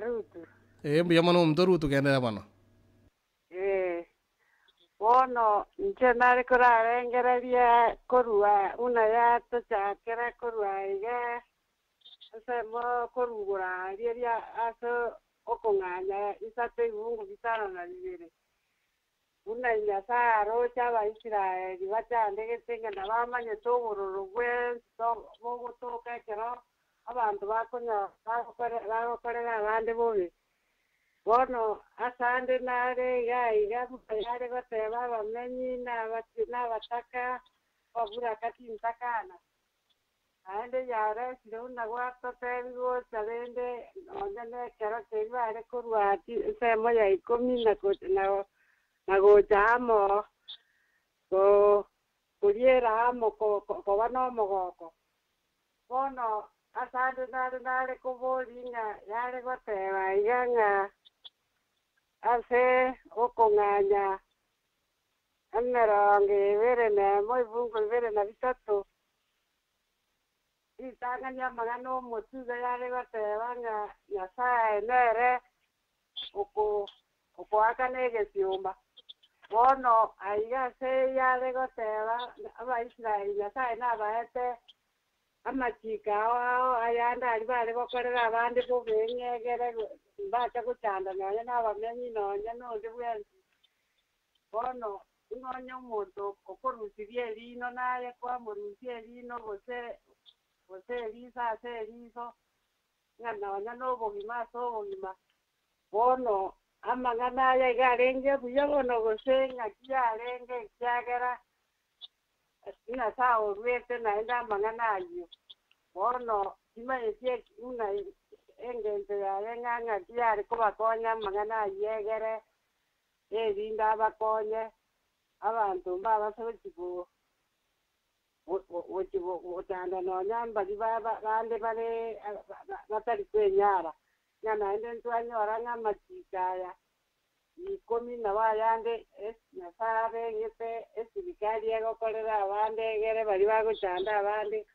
Rutu.
Ee, mbuya mono omonto Rutu, genderera mono.
Ee, Bono inche nare korarengereria korua buna yatochakera korua iga ensemo korugora aria ria ase okong'anya isato ebibungu bitano na bibere. Buna Nyasae aroche Abaisraeli bachandegete ng'a nabamanyete obororo bwensi bogotoka ekero abanto bakonya bagokorera abande bobe. Bono ase nare iga iga buna yare goteba abamenyi nabataka ababuraka tintakana. Naende yaresire buna gwatotebi gocha rende nonye na ekero keria bare korwa ensemo ya ikomi na gocha amo koriera amo koba na omogoko. Bono ase ande nare nare kobori ng'a yare goteba iga ng'a ase okong'anya emerongo ebere na emo ebungu bibere na bitato ritang'ani amang'ana omotwe iga yare goteba ng'a Nyasaye nere okoakana egesiomba. Bono aiga ase yare goteba Abaisraeli Nyasaye nabaete amachiko ao ao ayande aria bare gokorera abande bobe ng'egere mbacha gochanda nonye na abamenyi nonye nonde bwensi. Bono nonye omonto okorusiria erino naye kwamorusia erino gose gose eriso ase eriso ng'a nonya na obogima ase obogima. Bono amang'ana aya iga arenge buya bono gose ng'aki yarenge ekiagera Nyasaye orwete naende amang'ana ayio. Bono timanyeti buna engencho yaye ng'a ng'aki yare kobakonya amang'ana ayio egere erinde abakonye abanto mbabase gochi gochi gochanda nonya mbari bande bare batari kwenyara. Ng'a naende ntwanyora ng'a amachiko aya ikomi nabo ayande Nyasaye abegete esirikari egokorera abande egere bari bagochanda abande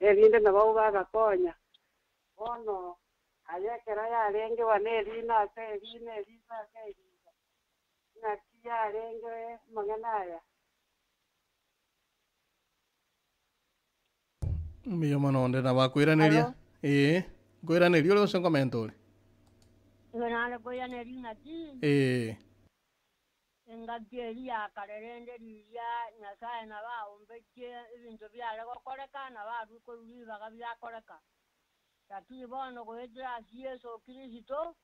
erinde nabo babakonya. Bono aya ekero yarengewa na erino ase erino eriso ase eriso ng'aki yarenge amang'ana aya.
Mbuya mono onde nabo akoiraneria.
Alo?
Ee, nkoiraneria ore gose nkomenta ore?
Igo nare koiraneria ng'aki?
Ee.
Engaki eria ya kare rende riria Nyasae nabo aombetie ebinto biare gokoreka, nabo arue korwa ribaga biakoreka. Lakini bono goetera ase Yeso Kristo,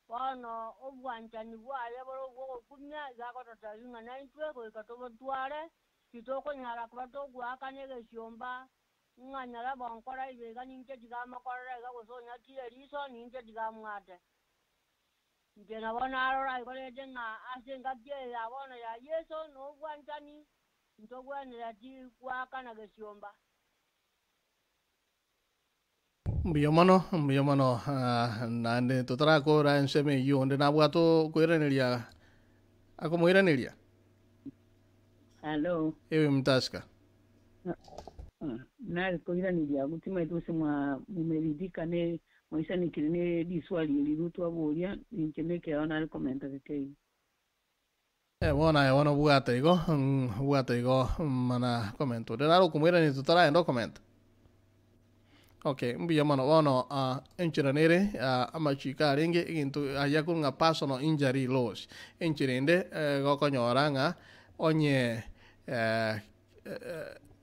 bono obwanchani bwaye bore obw'ogokumia, iga agototebia ng'a naintwe goika tobotware, titokonyara koba togoakana egesiomba ng'a nyaraba onkora iga iga ninche tiga amokorere iga gose onyatire eriso ninche tiga amwate. Inche nabo narora igo rende ng'a ase engaki eye ya bono ya Yeso na obwanchani, ntogwenereti goakana gesiomba.
Mbuya mono, mbuya mono naende totarakora ensemo eyio onde nabwate okoiraneria akomoiraneria.
Hello.
Ewe mtasika.
Nare koiraneria abwo timanyete gose mwa mumeridhika ne mwaisanikire ne riswali eri twaboria ninche nekeao nare komenta geke igo.
Bono aye bono bwata igo bwata igo mana komenta onde nare okomoiraneria totaraenda okomenta. Okay, mbuya mono bono enchera nere amachiko arenge egento ayia korwa ng'a personal injury laws. Enchera ende gokonyora ng'a onye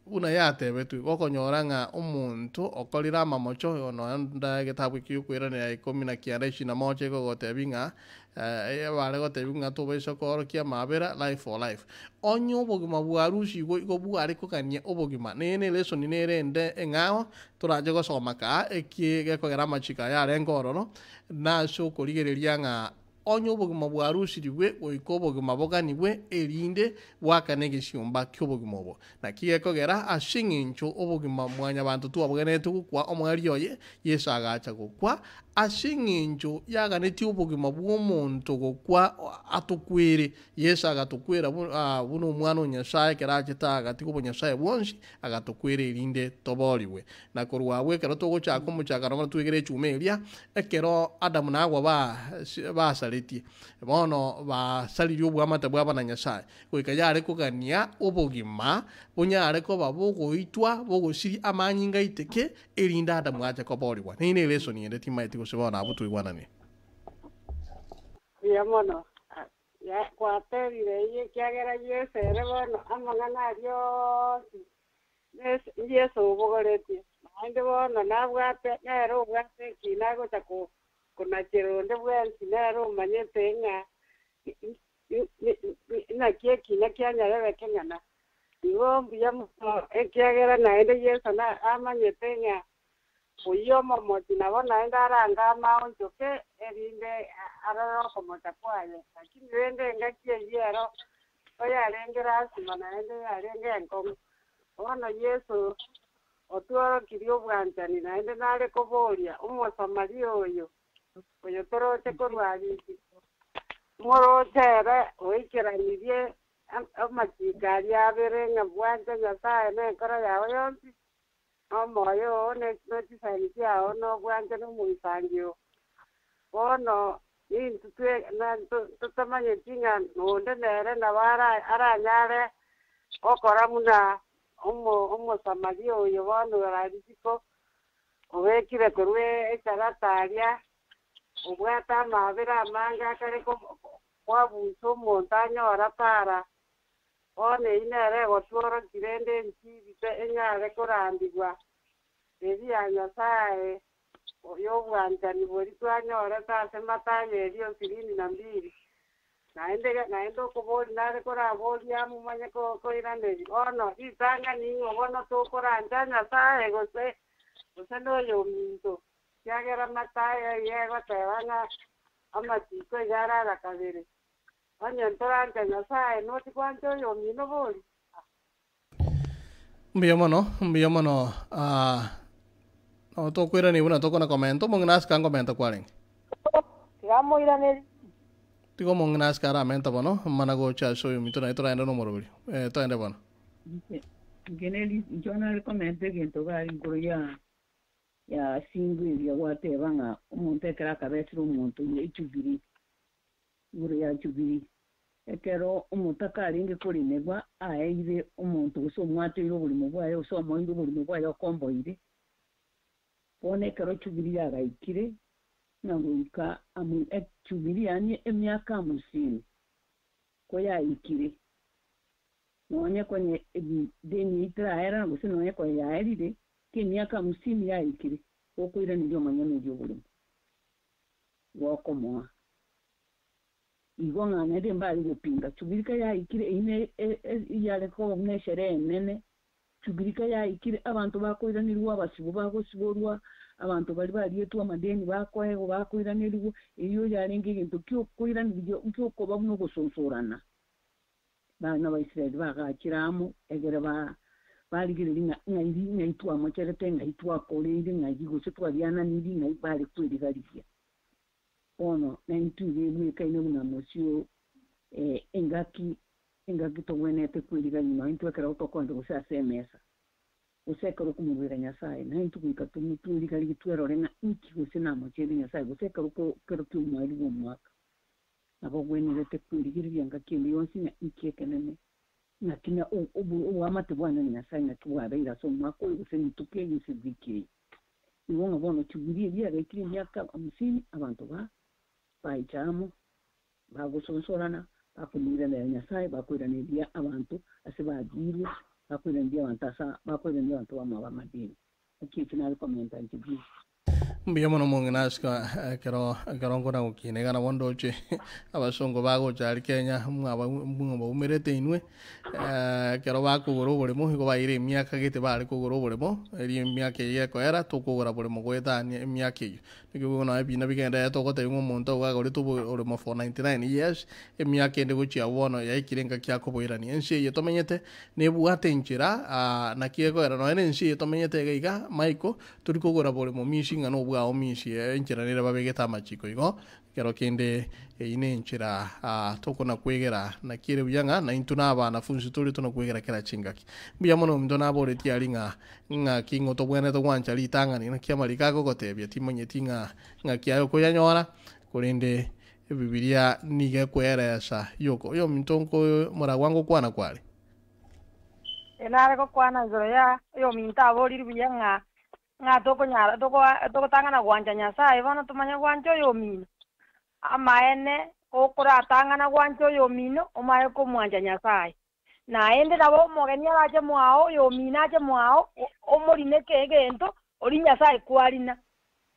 buna yatebetwe gokonyora ng'a omonto okorire amamocho nonya nda egetabu ekio giokoiraneria ikomi na kianda ishirini na moja egogotebi ng'a bare gotebi ng'a tobaisa koorokia amabera life for life. Onye obogima bwarusigwe igo bware kogania obogima nere elesson nere ende eng'ao torache gosoma kaa eki gekogera amachiko aya arenge ororo nase okorigereria ng'a onye obogima bwarusirigwe goika obogima boganigwe erinde bwakane egesiomba kia obogima obo. Naki gekogera ase eng'encho obogima mwanyabanto twabogenete gokwa omweri oye Yeso agacha gokwa Ase eng'encho yaganetie obogima bw'omonto gokwa atokwere, Yeso agatokwera buna Omwana o Nyasae ekero achete agatiga obonyasae bwonsi, agatokwera erinde toboorigwe. Na korwa abwo ekero togochaka omochakano bono twegere echuma eria, ekero Adamu na Hawa basaretie, bono basaririe oboamate bwabo na Nyasae, goika yare kogania obogima bonyare koba bogoitwa bogosiria amanyinga aiteke, erinde Adamu ache koboorigwa. Neyio nelesoni ende timaeti gose bono abwo twaigwananire.
Mbuya mono. Gwatebire eyio ekiagera Yeso ere bono amang'ana aria onsi Yeso obogoretie. Naende bono nabwate nere obwate ekina agocha konachera onde bwensi, nere omanyete ng'a naki ekina kianyarebe keng'ana. Igo mbuya mono ekiagera naende Yeso amanyete ng'a oyio omomochi nabo naende arangame aonchoke erinde arore okomocha kwaye. Lakini rende engaki eyio ero oyarenge lasima naende yarenge enkong'u. Bono Yeso otworokirie obwanchani naende nare koboria Omosamaria oyo, oyo toroche korwa risiko, moroche ere oikeranirie amachiko aria abere ng'a bwanche Nyasae nenkoro yao yonsi, nomoyo oo, ne chisemi chiao, nobwanche nomogisangio oo. Bono nintwe totamanyeti ng'a nonde nere nabo aranyare gokora buna Omosamaria oyo bono ore risiko, obekire korwa echarata aria, obwate amaabera amange akare kwabusa omonto anyora para. Bono eyio nere egotworokia rende enchiri enyare korandigwa eria ya Nyasae y'obwanchani boria twanyorete ase Mathayo eria 22. Naende naende okoboria nare koraborie amomanye koiraneria. Bono ritang'ani ing'o bono tokorancha Nyasae gose gose noyominto, ekiagera Mathayo eyio egoteba ng'a amachiko iga arara kabere. Onye ntoranche Nyasae, noti gwancha oyomino bori?
Mbuya mono, mbuya mono nabo tokoirania buna tokona komenta, omong'ina asike ankomenta kwarenge.
Tiga amoiranerie.
Tiga omong'ina asike aramenta bono, mana gocha ase oyominto naye toraende nomoroberi. Eh, toende bono.
Inche neri inche nare komenta egento iga aria igoro ya ya singo eria gwateba ng'a omonto ekero akabesire omonto echubiri igoro ya Jubili, ekero omotaka arenge koremerwa aeire omonto gose omwatoire oborimo bwaye gose omoeire oborimo bwaye okomboire. Bono ekero Jubili yagaikire, ng'a goika Jubili yaani emiaka hamsini koyaikire, nonye konye edeni eyio teraera gose nonye konye yaerire, ki emiaka hamsini yaikire, gokoiraneria omonyene oria oborimo. Gokomoa. Igo ng'a naende mbare gopinga. Chugirika yaikire, eyio ne eyare koba buna esherehe enene. Chugirika yaikire, abanto bakoiranerigwa, abasibwa bagosiborwa, abanto baria barietwe amadeni bakoegwa bakoiranerigwa, eyio yarenge egento kiokoiraneria giokoba buna ogosonsorana. Abana ba Israeli bagachire amo, egere ba barigereria ng'a ng'ai ng'ai twamocherete, ng'ai twakoreire, ng'ai gose twariananirie, ng'ai bare kweriga-rigia. Bono naintwe iga ebwekaine buna mosio engaki engaki togwenerete kweriga-rigia nonya intwe ekero tokoenda gose ase emesa, gose ekero okomoruera Nyasae, naintwe goika tweriga-rigie twerore ng'a inki gose namocheire Nyasae, gose ekero ekero ki'omoerio bw'omwaka. Nabo ogwenerete kwerigereria ngaki ende yonsi ng'a inki ekenene, ng'aki na oboamate bwane na Nyasae ng'aki bwabeire ase omwaka oyo, gose rituko eri, gose ewiki eye. Igo ng'a bono chiburi eria yagaikire emiaka hamsini, abanto ba baicha amo, bagosonsorana, bakomoiraneria Nyasae, bakoiraneria abanto ase bagiirwe, bakoiraneria abanto ase bakoiraneria abanto bamwabo amadeni. Naki ekio nare komenta inche bweka.
Mbuya mono omong'ina asika ekero ekero nkona gokina iga nabo ndoche abasongo bagocha aria Kenya mwaba mwabaumerete inwe ekero bakogora oboremo igo baire emiaka gete bare kogora oboremo erio emiaka eyio ekoera tokogora boremo goetania emiaka eyio. Naki bono ebina bigendererete ogotebia ng'a omonto igo agorete oboremo for 99 years emiaka ende gochia abwo bono yaikire engaki akoboirania. Ense eye tomenyete nebwate enchera naki ekoera nonya na ense eye tomenyete iga iga Michael Tori kogora bore momisi ng'a nobwate. bwaomisie enchera nere babegete amachiko igo ekero kende eyio na enchera tokona kwegera naki ere buya ng'a naintwe na abanafunsi tore tona kwegera kera chingaki. Mbuya mono ominto naboretie aria ng'a ng'aki ng'o tobwenerete gwancha ritang'ani naki amariko agogotebia timanyeti ng'a ng'aki aye okoyanyora korende Ebibilia nigo ekoeresa yoko oyominto nko moragwa ngokwana kware.
Ere nare gokwana igoro ya oyominto aborire buya ng'a ng'a tokonyara tokoa togotang'ana gwancha Nyasaye bono tomanye gwancha oyomino. Amaene, gokoratang'ana gwancha oyomino, omanye komwancha Nyasaye. Naende nabo omogeni arache mwao, oyomino ache mwao, omorine egento, oria Nyasaye kwarina.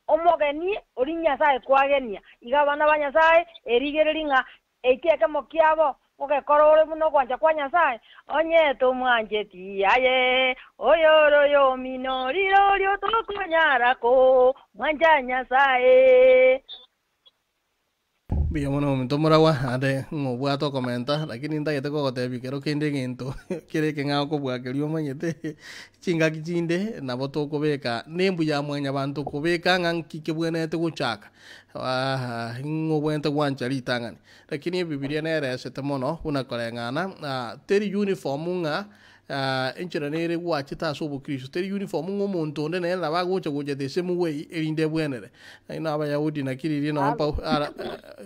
Omogeni oria Nyasaye kwagenia. Iga abana ba Nyasaye, erigererie ng'a eki ekemo kiabo ngogekora ore buna ogwancha kwa Nyasaye. Onye tomwancheti aye, oyore oyomino, rirorio tokonyara komwancha Nyasaye.
Mbuya mono omonto omoragwa, naende ng'a obwate okomenta, lakini ntagete kogotebia ekero kende egento kere ekeng'ao kobua keria omanyete, chingaki chinde nabo tokobeka na embuya ya mwanyabanto kobeka ng'a nki kebwenerete gochaka ng'a obwenerete gwancha ritang'ani. Lakini ebibiria neresete mono buna koreng'ana teri uniform ng'a Enchera nere gwachete ase obokristo, teri uniform ng'a omonto onde nere nabo agocha gocha the same way erinde ebwenere. Naende Abayahudi naki riria nonye Paulo ara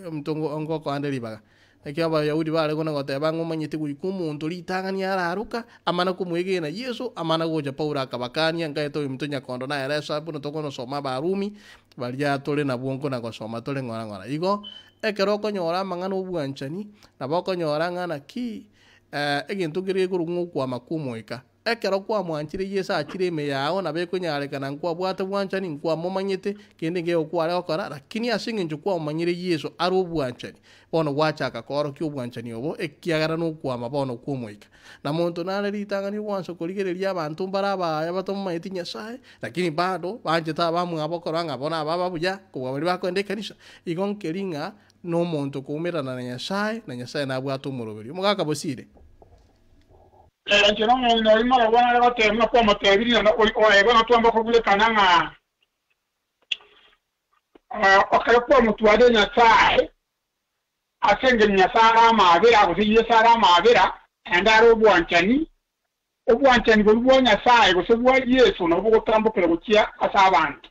omonto ngokoa nde ribaga. Naki Abayahudi bare kona goteba ng'a omanyete goika omonto ritang'ani araroka, amana komoegena Yeso, amana gocha Paulo akabakania, nkaete oyominto nyakondo nere ase buna tokonosoma Abarumi, baria tore nabwo nkona gosoma tore ng'ora ng'ora. Igo, ekero okonyora amang'ana obwanchani, nabo okonyora ng'a naki. Egento keria gekorokwa ng'a okwama kw'Omoika. Ekero kwamwanchire Yeso achire ime yao, nabo ekonyarekana nkwabwate bwanchani, nkwamomanyete, kende nkeigo kware gokora, lakini ase engencho kwamomanyire Yeso are obwanchani, bono gwachaka koorokia obwanchani obo, ekiagera nokwama bono kw'Omoika. Na monto nare ritang'ani ogwansa korigereria abanto mbare abaya batamomanyeti Nyasae, lakini bado banchete abamwabo korora ng'a bono aba ababuya kobua baria bakoenda ekanisa. Igo nkeri ng'a Nomonto koumerana na Nyasae, na Nyasae nabwate omoroberio. Omogaka bosire.
Inche nomong'ina oria morabwo nare goteba buna kwamotebirie, na oye bono twambe koburekana ng'a ekero kwamotwarire Nyasae, ase engencho Nyasae are amaabera, gose Yeso are amaabera, naende are obwanchani, obwanchani boria bwa Nyasae gose bwa Yeso nabwo bogotambokera gochia ase abanto.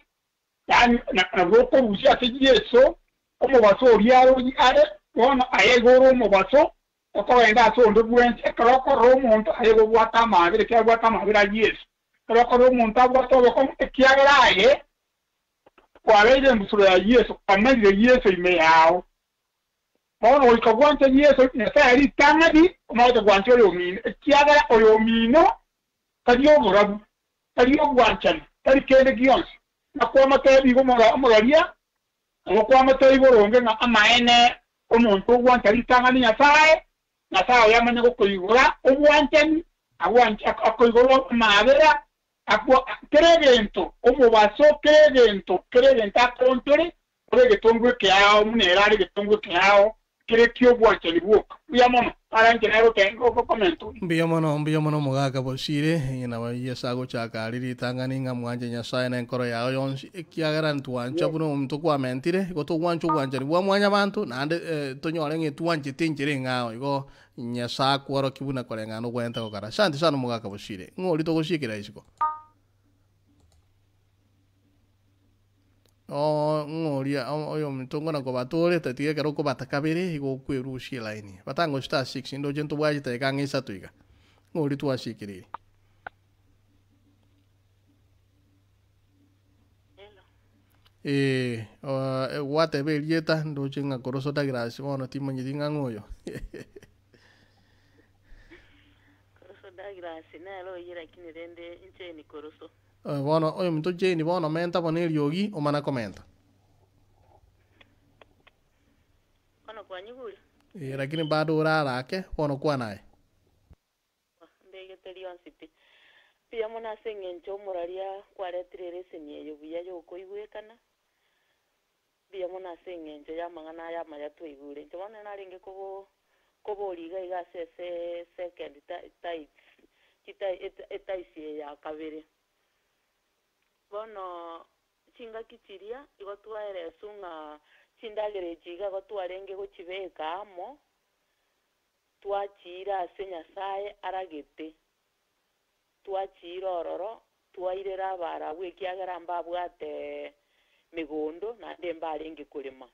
Yaani nabwo okorusia ase Yeso omobaso oria are bono aye igo ore omobaso okogenda ase onde bwensi. Ekero okorora omonto aye igo obwate amaabera ekiagera obwate amaabera a Yeso. Ekero okorora omonto abwate obokong'u ekiagera aye kwabeire embusuro ya Yeso, kwamerire Yeso ime yao. Bono goika gwancha Yeso Nyasae ritang'ani omanyete gwancha oyomino, ekiagera oyomino tari oborabu, tari obwanchani, tari kende gionsi. Na kwamotebia igo omoraria, nabo kwamotebia boronge ng'a amaene omonto ogwancha ritang'ani Nyasae, Nyasae oyo amanye gokoigora obwanchani, akoigora amaabera, kera egento, omobaso, kera egento, kera egento akoonchore, ore egetongwa ekeao, buna ere are egetongwa ekeao, kere ki'obwanchani bwoka. Mbuya mono, ara inche nere ogokomenta oyio.
Mbuya mono, mbuya mono omogaka bosire, nabo Yeso agochaka aria ritang'ani ng'a mwanche Nyasae nenkoro yao yonsi, ekiagera ntwancha buna omonto kwamentire, igo togwancha obwanchani bwa mwanyabanto, naende tonyore ng'a etwanchete enchera eng'ao, igo Nyasae akworokie buna koreng'ana ogwenerete gokora. Asante sana omogaka bosire, ng'o oria togosiekera isiko? Ng'oria oyominto nkona kobata ore, tatiga ekero okobata kabere igo okwerusia elaini. Batanga star six, ndoche ntobwate chidakika ang'e isato iga. Ng'oria twasiekereire. Ee, gwateba erieta, ndoche ng'a Koroso Douglas, bono timanyeti ng'a ng'o oyo.
Koroso Douglas nere oyio lakini rende inche ni Koroso.
Bono oyominto Jane bono menta bono eriogi omana komenta.
Bono kwanyigure?
Ee lakini bado orare ake bono kwana aye.
Mbegete rionsi pi. Mbuya mono ase eng'encho omoraria kwaretire ereseni eye buya yokoigwekana. Mbuya mono ase eng'encho y'amang'ana aya amaya twaigure. Inche bono narenge kobo koboria iga iga ase ese second tithes, etaisi eye ya kabere. Bono. Chingaki chiria, igo twaereswa ng'a chindagera echi iga igo twarenge gochibeka amo, twachiira ase Nyasaye aragete, twachiira ororo, twairera Abaarabu ekiagera mbabwate megondo naende mbarenge korema.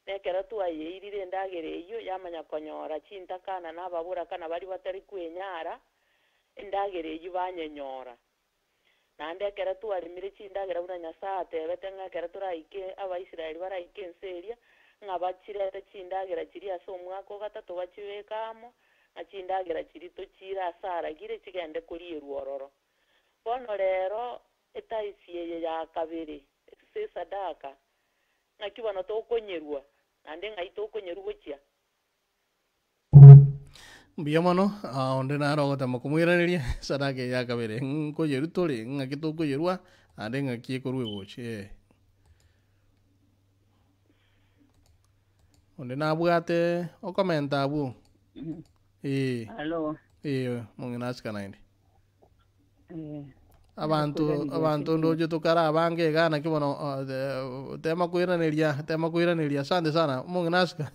Na ekero twayeirire endagera eyio, yamanya konyora chintakana na ababoraka na baria batari kwenyara, endagera eyio banyenyora. Naende ekero twaremire chindagera buna Nyasae atebete ng'a ekero toraike Abaisraeli baraike ense eria, ng'a bachirete chindagera chiria ase omwaka o gatato bachibeke amo, ng'a chindagera chiria tochiire ase aragire chigende korierwa ororo. Bono rero etaisi eye ya kabere ase esadaka, ng'aki bono tokonyerua, naende ng'ai tokonyerua gochia?
Mbuya mono, ah, onde nare ogotema komoiraneria esadaka eye ya kabere, nkoyerwa tore, ng'aki tokoyerwa, naende ng'aki ekorwa egochi eh. Onde nabwate okomenta abwo? Eh,
Alo.
eh, omong'ina asika naende.
Eh.
Abanto abanto ndoche tokare abange iga naki bono tema koiraneria tema koiraneria asante sana omong'ina asika.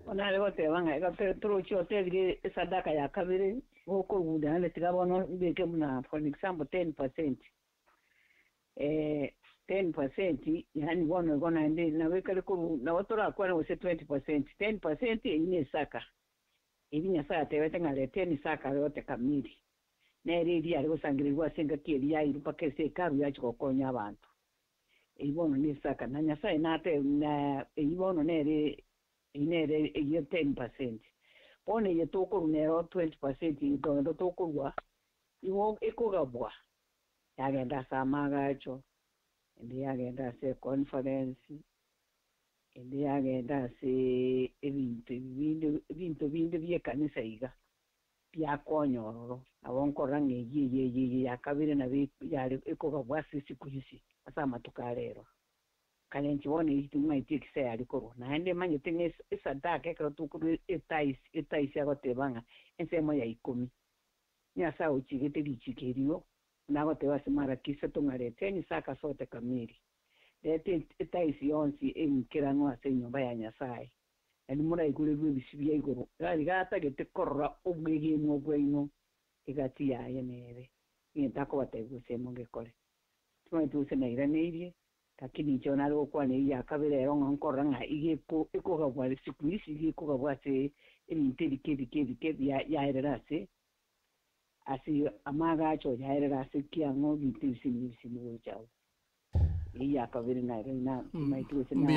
Bono are goteba ng'a iga torochi otebire esadaka ya kabere gokorunda naende tiga bono mbeke buna for example 10%. 10% yaani bono igo naende nabo ekare korwa nabo torakwane gose 20%, 10% eyio ne esaka. Erio Nyasae atebete ng'a reta emisaka yote kamiri, nere eria yare gosangererigwa ase engaki eria yairwe mpaka ase Hekalu yachia gokonya abanto. Eyio bono nesaka, na Nyasae nate na eyio bono nere eyio nere eyio 10%. Bono eye tokorwa nero 20% eye togenda tokorwa, igo ekogabwa yagenda ase amaagacho, ende yagenda ase econference, Ende yagenda ase ebinto ebi binde, ebinto binde bi'ekanisa iga, biakonya ororo. Nabo nkorora ng'a eyio eyio eyio eyio ya kabere nabo yare ekogabwa ase siku hizi, ase amatuko a rero. Kare inche bono eyio timanyeti ekisa yare korwa. Naende manyete ng'a esadaka ekero tokorwa etaisi, etaisi agoteba ng'a ensemo ya ikomi. Nyasae ochigete richiko erio, buna agoteba ase Malaki isato ng'a reteni saka sote kamiri. Reta etaisi yonsi eng'ikeranu ase enyomba ya Nyasae, nario moraigorerwe ebisio bia igoro. Iga atagete korora obwegenwa bwaino egati yaye nere, egento akobatebia gose mogekore. Timanyeti gose nairaneirie, lakini inche nare gokwana eyio ya kabere ero ng'a nkorora ng'a iga ekogabwa siku hizi iga ekogabwa ase ebinto ebike ebike ebike yaerera ase ase amaagacho, yaerera ase kiang'o ebinto ebisini ebisini gocha agwo.
Mbuya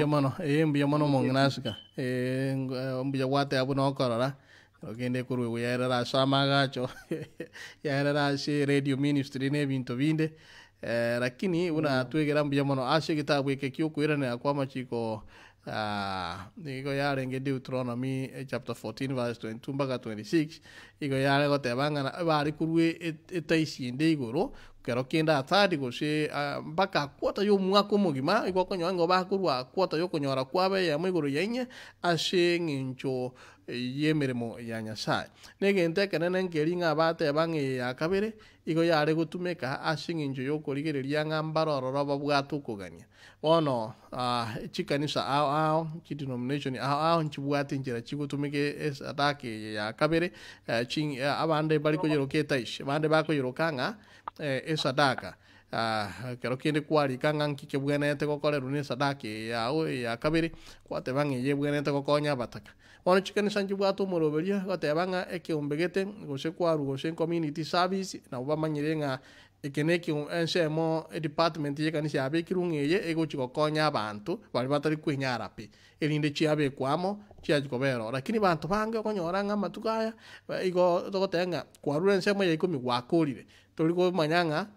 mono, ee mbuya mono omong'ina asika. Ee mbuya gwateba buna okorora, ekero kende ekorwa igwe yaerera ase amagacho, yaerera ase radio ministry na ebinto binde, lakini buna twegera mbuya mono ase egetabu eke kia okoiraneria kwa amachiko nigo yarenge Deuteronomy chapter 14 verse 22 mpaka 26, igo yare goteba ng'a bare korwa etaisi ende igoro, Kero kende Athari gose mpaka kwota y'omwaka omogima, igo okonyora nigo bakorua kwota y'okonyora kwabo eyemo igoro ya inye ase eng'encho y'emeremo ya Nyasae. Na egento ekenene nkeri ng'a bateba ng'a eye ya kabere igo yare gotumeka ase eng'encho y'okorigereria ng'a mbare ororo babwate okogania. Bono chikanisa ao ao, chidenomination ao ao nchibwate enchera chigotumeka esadaka eye ya kabere, abande mbari koyeroka etaisi, abande bakoyeroka ng'a esadaka. Ekero kende kwarika ng'a nki kebwenerete gokorerwa na esadaka eye yao eye ya kabere, kwateba ng'a eye ebwenerete gokonya abataka. Bono chikanisa nchibwate omoroberio goteba ng'a ekeombe gete gose kwarwa gose community service, nabo bamanyire ng'a Eke nekio ensemo edepartment y'ekanisa yabekirwe ng'a eye egochi gokonya abanto baria batari kwenyara pi, erinde chiabekwa amo chiachi kobera oo. Lakini banto bange okonyora ng'a amatuko aya igo togoteba ng'a kwarure ensemo ya ikomi gwakorire, tori komanya ng'a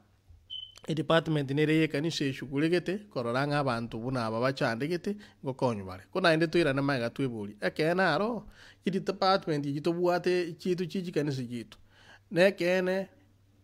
edepartment nere y'ekanisa eshuguregete korora ng'a abanto buna aba bachandegete ngokonywa bare. Ko naende toirane magega tweborie, ekeene aro, chidepartment echi tobwate chiaito chie chikanisa chiaito, nekeene.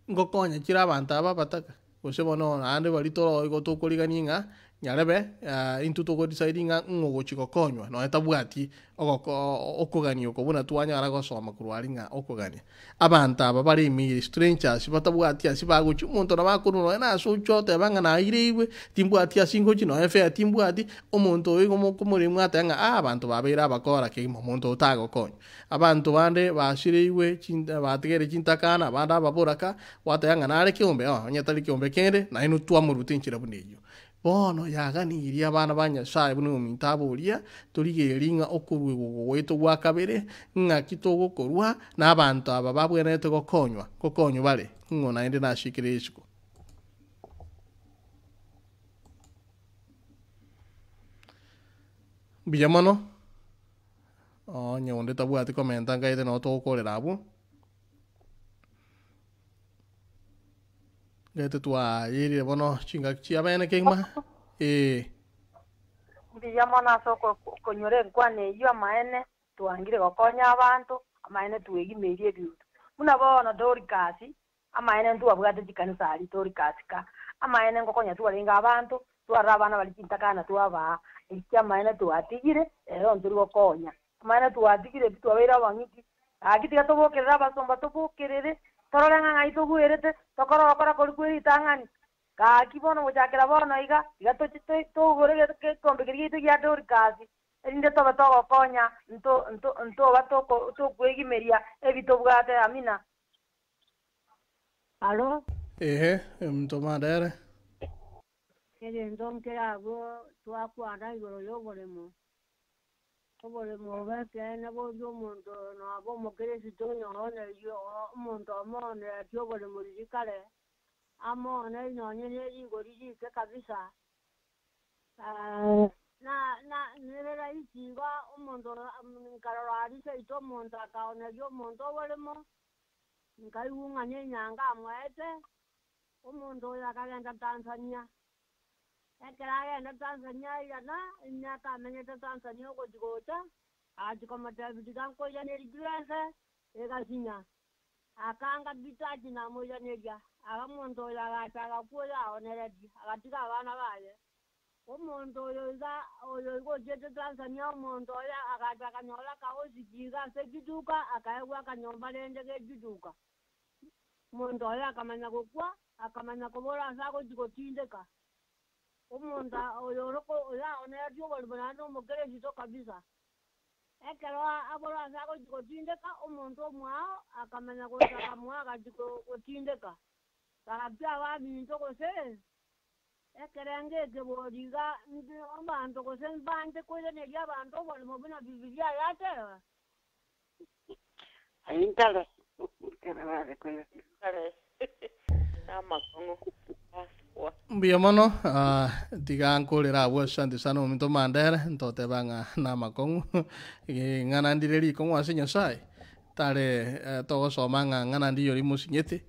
Ngokonya chire abanto aba abataka, gose bono naende baria toro igo tokorigania ng'a Nyarebe, intwe togodecide ng'a ng'o ogochia gokonywa nonya tabwati ogoko okogania oko buna twanyara gosoma korwa aria ng'a okogania. Abanto aba bare ime strangers batabwati ase bagochia, omonto nabo akorwa nonya na ase oche oteba ng'a naireirwe, timbwati ase ngochia nonya efare timbwati, omonto oyo igo mokomoremwa atebe ng'a aa abanto babeire abakora kegima omonto oyo tagokonywa. Abanto bande basireirwe chinta batigaire chintakana, abande ababoraka, gwateba ng'a nare keombe oo, onye tari keombe kende, nainwe twamoruta enchera buna eyio. Bono yaganirie abana ba Nyasae buna ominto aboria, torigererie ng'a okoruegwa oko gwaito gwa kabere, ng'aki togokorua, na abanto aba babwenerete gokonywa, ngokonywa bare, ng'o naende nasiikire isiko. Mbuya mono, onye onde tabwati komenta nkaete nabo togokorera abwo. Gete twayerire bono chingaki chiabene kegima, ee.
Mbuya mono ase okonyora enkwana eyio amaene, twangire gokonya abanto, amaene twegimeirie ebinto. Buna bono Dorikasi, amaene ntwabwate chikanisa aria Dorikasi ka, amaene ngokonya twarenge abanto, twarora abana baria chintakana twabaa, ekio amaene twatigire, rero ntori gokonya. Amaene twatigire pi twabeire abang'iti, gaki tiga tobokerere abasomba tobokerere, torore ng'a ng'ai togwerete, tokore ogokora koria kwe ritang'ani. Gaki bono gochakera bono iga, tiga toche toigore egekombe keria giaito gia Dorikasi, erinde tobe togokonya nto nto ntoba toko tokwegimeria ebi tobwate. Amina.
Aro.
Ehe, omonto omandere.
Egento nkere abwo twakwana igoro y'oboremo. Oboremo obo ekeene boria omonto noba omokeresito onye oonerie omonto omooneretie oboremo riria kare, amoonerie nonye ne rigori rike kabisa, na na nere rahisi igo omonto nkarora aria seito omonto akaoneria omonto oboremo, nkaigwa ng'a nenyanga amoete, omonto oyo akagenda Tanzania. Ekero agenda Tanzania airana, emiaka amenyete Tanzania ogochia gocha, agachia komotebia tiga nkoiranerie chibesa, egasinya. Akanga pi tachia namoiraneria. Aba omonto oyo agacha agakwa oyo aoneretie, agatiga abana baye. Omonto oyo iga oyo iga ochiete Tanzania omonto oye agacha akanyora akaosiki iga ase chituka, akaegwa akanyomba rende ge chituka. Omonto oyo akamanya gokwa, akamanya kobora ase agochia gotindeka. Omonto oyo ore oyoaoneretie oborimo naende nomokeresito kabisa. Ekero abora ase agochia gotindeka, omonto omwao akamanya gocha akamoa agachia gotindeka. Gaki abaminto gose ekerengo eke bori iga abanto gose mbanche koiraneria abanto oborimo buna Bibilia yateba.
Aye nkare, ekero bare koirana.
Nkare namakong'u aswa.
Mbuya mono, ah, tiga nkorere abwo asante sana ominto Mandere, ntoteba ng'a namakong'u, ng'ana ndire rikong'u ase Nyasaye, tare eh, togosoma ng'a ng'ana ndiyo rimosinyete,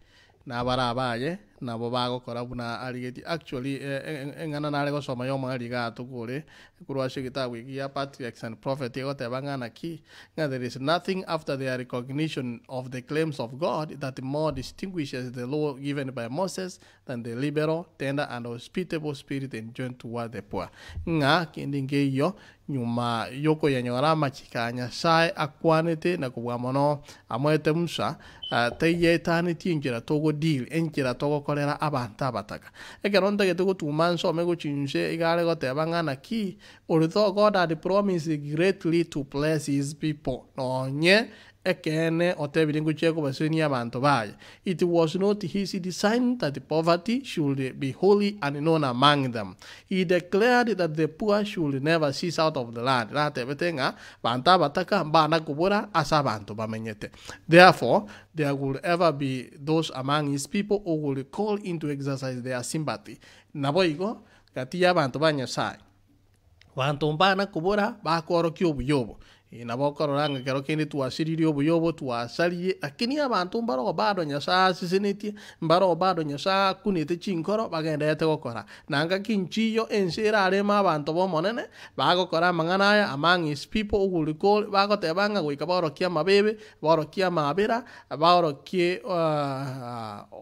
Nabare abaye nabo bagokora buna arigetie. Actually eng'ana nare gosoma y'omoerio iga tokore korwa ase egetabu eke gia Patriarchs and Prophets egoteba ng'a naki, ng'a there is nothing after their recognition of the claims of God that more distinguishes the law given by Moses than the liberal, tender and hospitable spirit enjoined toward the poor. Ng'a kende nkeiyo Nyuma y'okoyanyora amachiko a Nyasae akwanete na kobua mono amoete Musa, taiyaetanetie enchera togo deal, enchera togokorera abanto abataka. Ekero ntagete gotuma nsome gochia inse iga are goteba ng'a naki, Although God had promised greatly to bless his people, nonye Ekeene, otebire ngochia kobasenia abanto baye. It was not his design that poverty should be wholly unknown among them. He declared that the poor should never cease out of the land. Natebete ng'a banto abataka mbana kobora ase abanto bamenyete. Therefore, there would ever be those among his people who would call into exercise their sympathy. Naboigo, gati y'abanto ba Nyasae, Banto mbana kobora bakoorokia obuya obo. Ee, nabo okorora ng'a ekero kende twasiririe obuya obo, twasaririe, lakini abanto mbaroo bado Nyasae asesenetie, mbaroo bado Nyasae akunete chinkoro bagendererete gokora. Na ngaki nchiyo ense erareme abanto b'Omonene, bagokora amang'ana aya among his people who will call, bagoteba ng'a goika baorokie amabebe, baorokie amabera, baorokie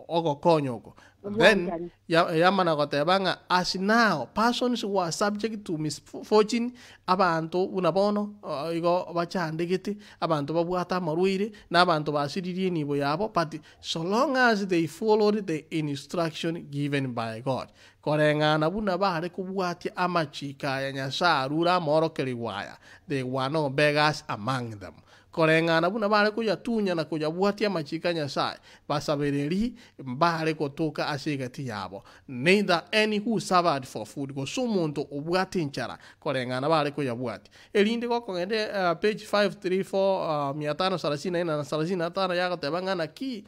ogokonya oko. Then
Obwanchani.
yamana goteba ng'a as now persons who are subject to misfortune, abanto buna bono igo bachandegete, abanto babwate amarwaire, na abanto basiririe enibo yabo, but so long as they followed the instruction given by God, koreng'ana buna bare kobwatia amachiko aya Nyasaye arure amorokerigwa aya, they were no beggars among them. Koreng'ana buna bare koyatunya na koyabwatia amachiko a Nyasaye, basabereri mbare gotoka ase egati yabo, neither any who suffered for food, gose omonto obwate enchara, koreng'ana bare koyabwatia. Erinde gokogenda page 534, 534 na 35 yagoteba ng'a naki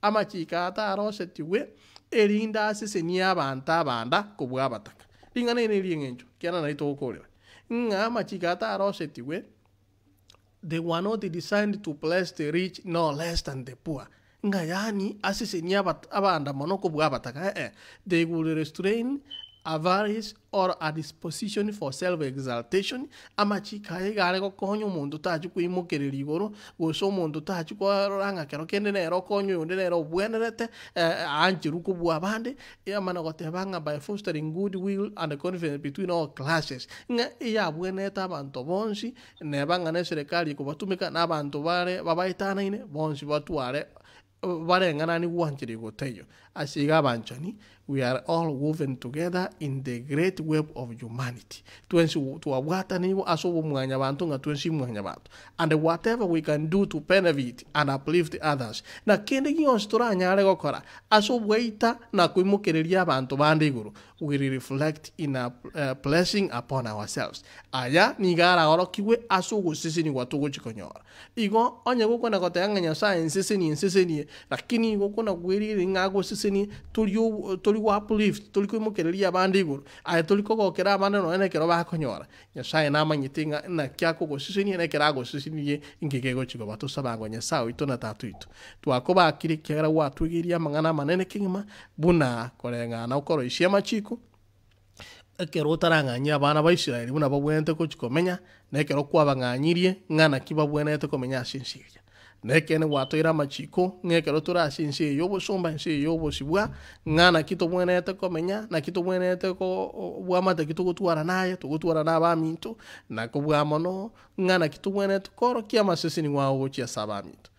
amachiko aya tarosetigwe, erinde asesenie abanto abanda kobua abataka. Ring'ana eri neri eng'encho, kiana nari togokorera, ng'a amachiko aya tarosetigwe, they were not designed to bless the rich no less than the poor. Ng'a yaani asesenie abanda mono kobua abataka, eh-eh. They would restrain avarice or a disposition for self-exaltation, amachiko aya iga are gokonya omonto tachi koimokereria igoro, gose omonto tachi korora ng'a kero kende nere okonya oyonde nere obwenerete, aancherwe kobua abande, yamana goteba ng'a by fostering good will and confidence between all classes, ng'a eyabwenerete abanto bonsi, neba ng'a na eserekari ekobatumeka, na abanto bare babaetanaine, bonsi batware bareng'anani gwancheria gotaiyo. Ase iga abanchani, we are all woven together in the great web of humanity. Twensi twabwatanigwe ase obomwanyabanto ng'a twensi mwanyabanto. And whatever we can do to benefit and uplift others, na kende gionsi toranyare gokora ase obwaita na koimokereria abanto bande igoro, will reflect in a blessing upon ourselves. Aya nigo araorokigwe ase ogosesenigwa togochia konyora. Igo onye gokwana goteba ng'a Nyasae nsesenie nsesenie, lakini igo okona kwerigereria ng'a agosesenie tori tori go uplift, tori koimokereria abande igoro, aye tori kogokera abande nonye na ekero bakonyora. Nyasae namanyete ng'a naki akogosesenia na ekero agosesenirie inki kegochia koba. Tosabe ango Nyasae oito na Tata oito, twakobakire ekiagera gwatwegeirie amang'ana amanene kegima buna koreng'ana okoroisia amachiko, Ekero otarang'anyie abana ba Israeli buna babwenerete gochia komenya, na ekero kwabang'anyirie ng'a naki babwenerete komenya ase ense eria. Na ekeene gwatoire amachiko, ng'a ekero tore ase ense eye y'obosomba, ense eye y'obosibwa, ng'a naki tobwenerete komenya, naki tobwenerete bwamate ki togotwara naye, togotwara na abaminto, na kobua mono, ng'a naki tobwenerete koorokia amaseseni ao gochia ase abaminto.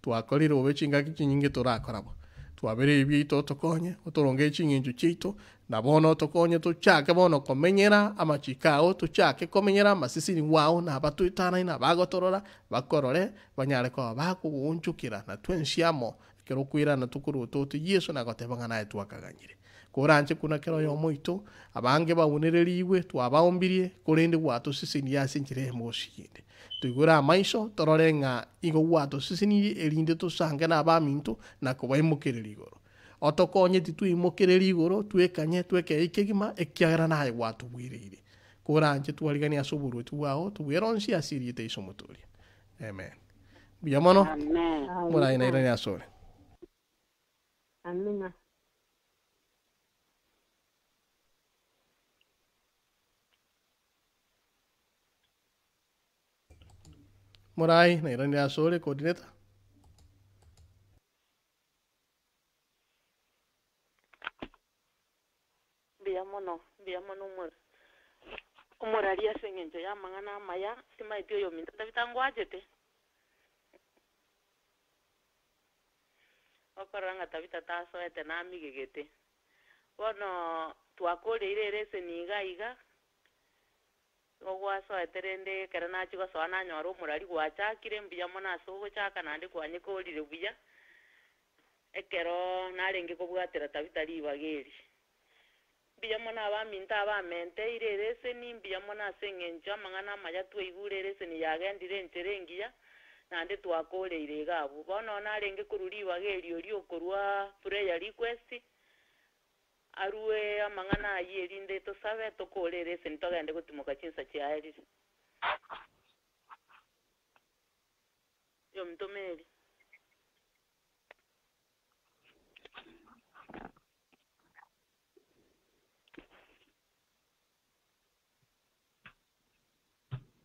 Twakorire bobe chingaki chinyinge torakora bo. Twabere ebibe biaito otokonye, otorongeye ching'encho chiaito, na bono otokonye tochake bono komenyera amachiko ao, tochake komenyera amaseseniwa ao na abatoetanaine abagotorora, bakorore, banyare koba bakogoonchokera na twensi amo, ekero okoirana tokorwa otote Yeso na goteba ng'a naye twakaganyire. Koranche kuna kera oyomo oito, abange baunererigwe, twabaombirie, korende gwatosesenirie ase enchera eyemo gose eyende. Toigore amaiso, torore ng'a igo gwatosesenirie, erinde tosange nabaminto na kobaimokereria igoro. Otokonye titweimokereria igoro, twekanye, twekeye kegima, ekiagera naye gwatobwereire. Koranche twariganie ase oboruoti bwao, tobwere onsi ase erieta Yeso Omotoria. Amen. Mbuya mono,
Amen.
moraye nairane asore.
Amina.
Morai nairanire asore coordinator.
Mbuya mono, mbuya mono omorari ase eng'encho y'amang'ana amaya, timaeti oyominto Tabitha ngwachete. Okorora ng'a Tabitha tasoete namigegete. Bono twakoreire ereseni iga iga, igo gwasoete rende ekero nachia gosoa nanyora omorari gwachakire mbuya mono ase ogochaka naende kwanyekorire buya, ekero narenge kobwatera Tabitha ribaga eri. Mbuya mono abaminto abamenteire ereseni, mbuya mono ase eng'encho amang'ana amaya twaigure ereseni yagendire enchera engiya, naende twakoreire iga abwo. Bono narenge korwa ribaga erio ria okorwa prayer request, arue amang'ana ayio erinde tosabe tokore ereseni togende gotimoka chinsa chiaerire. Oyominto Mary.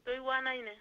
Toigwanaine?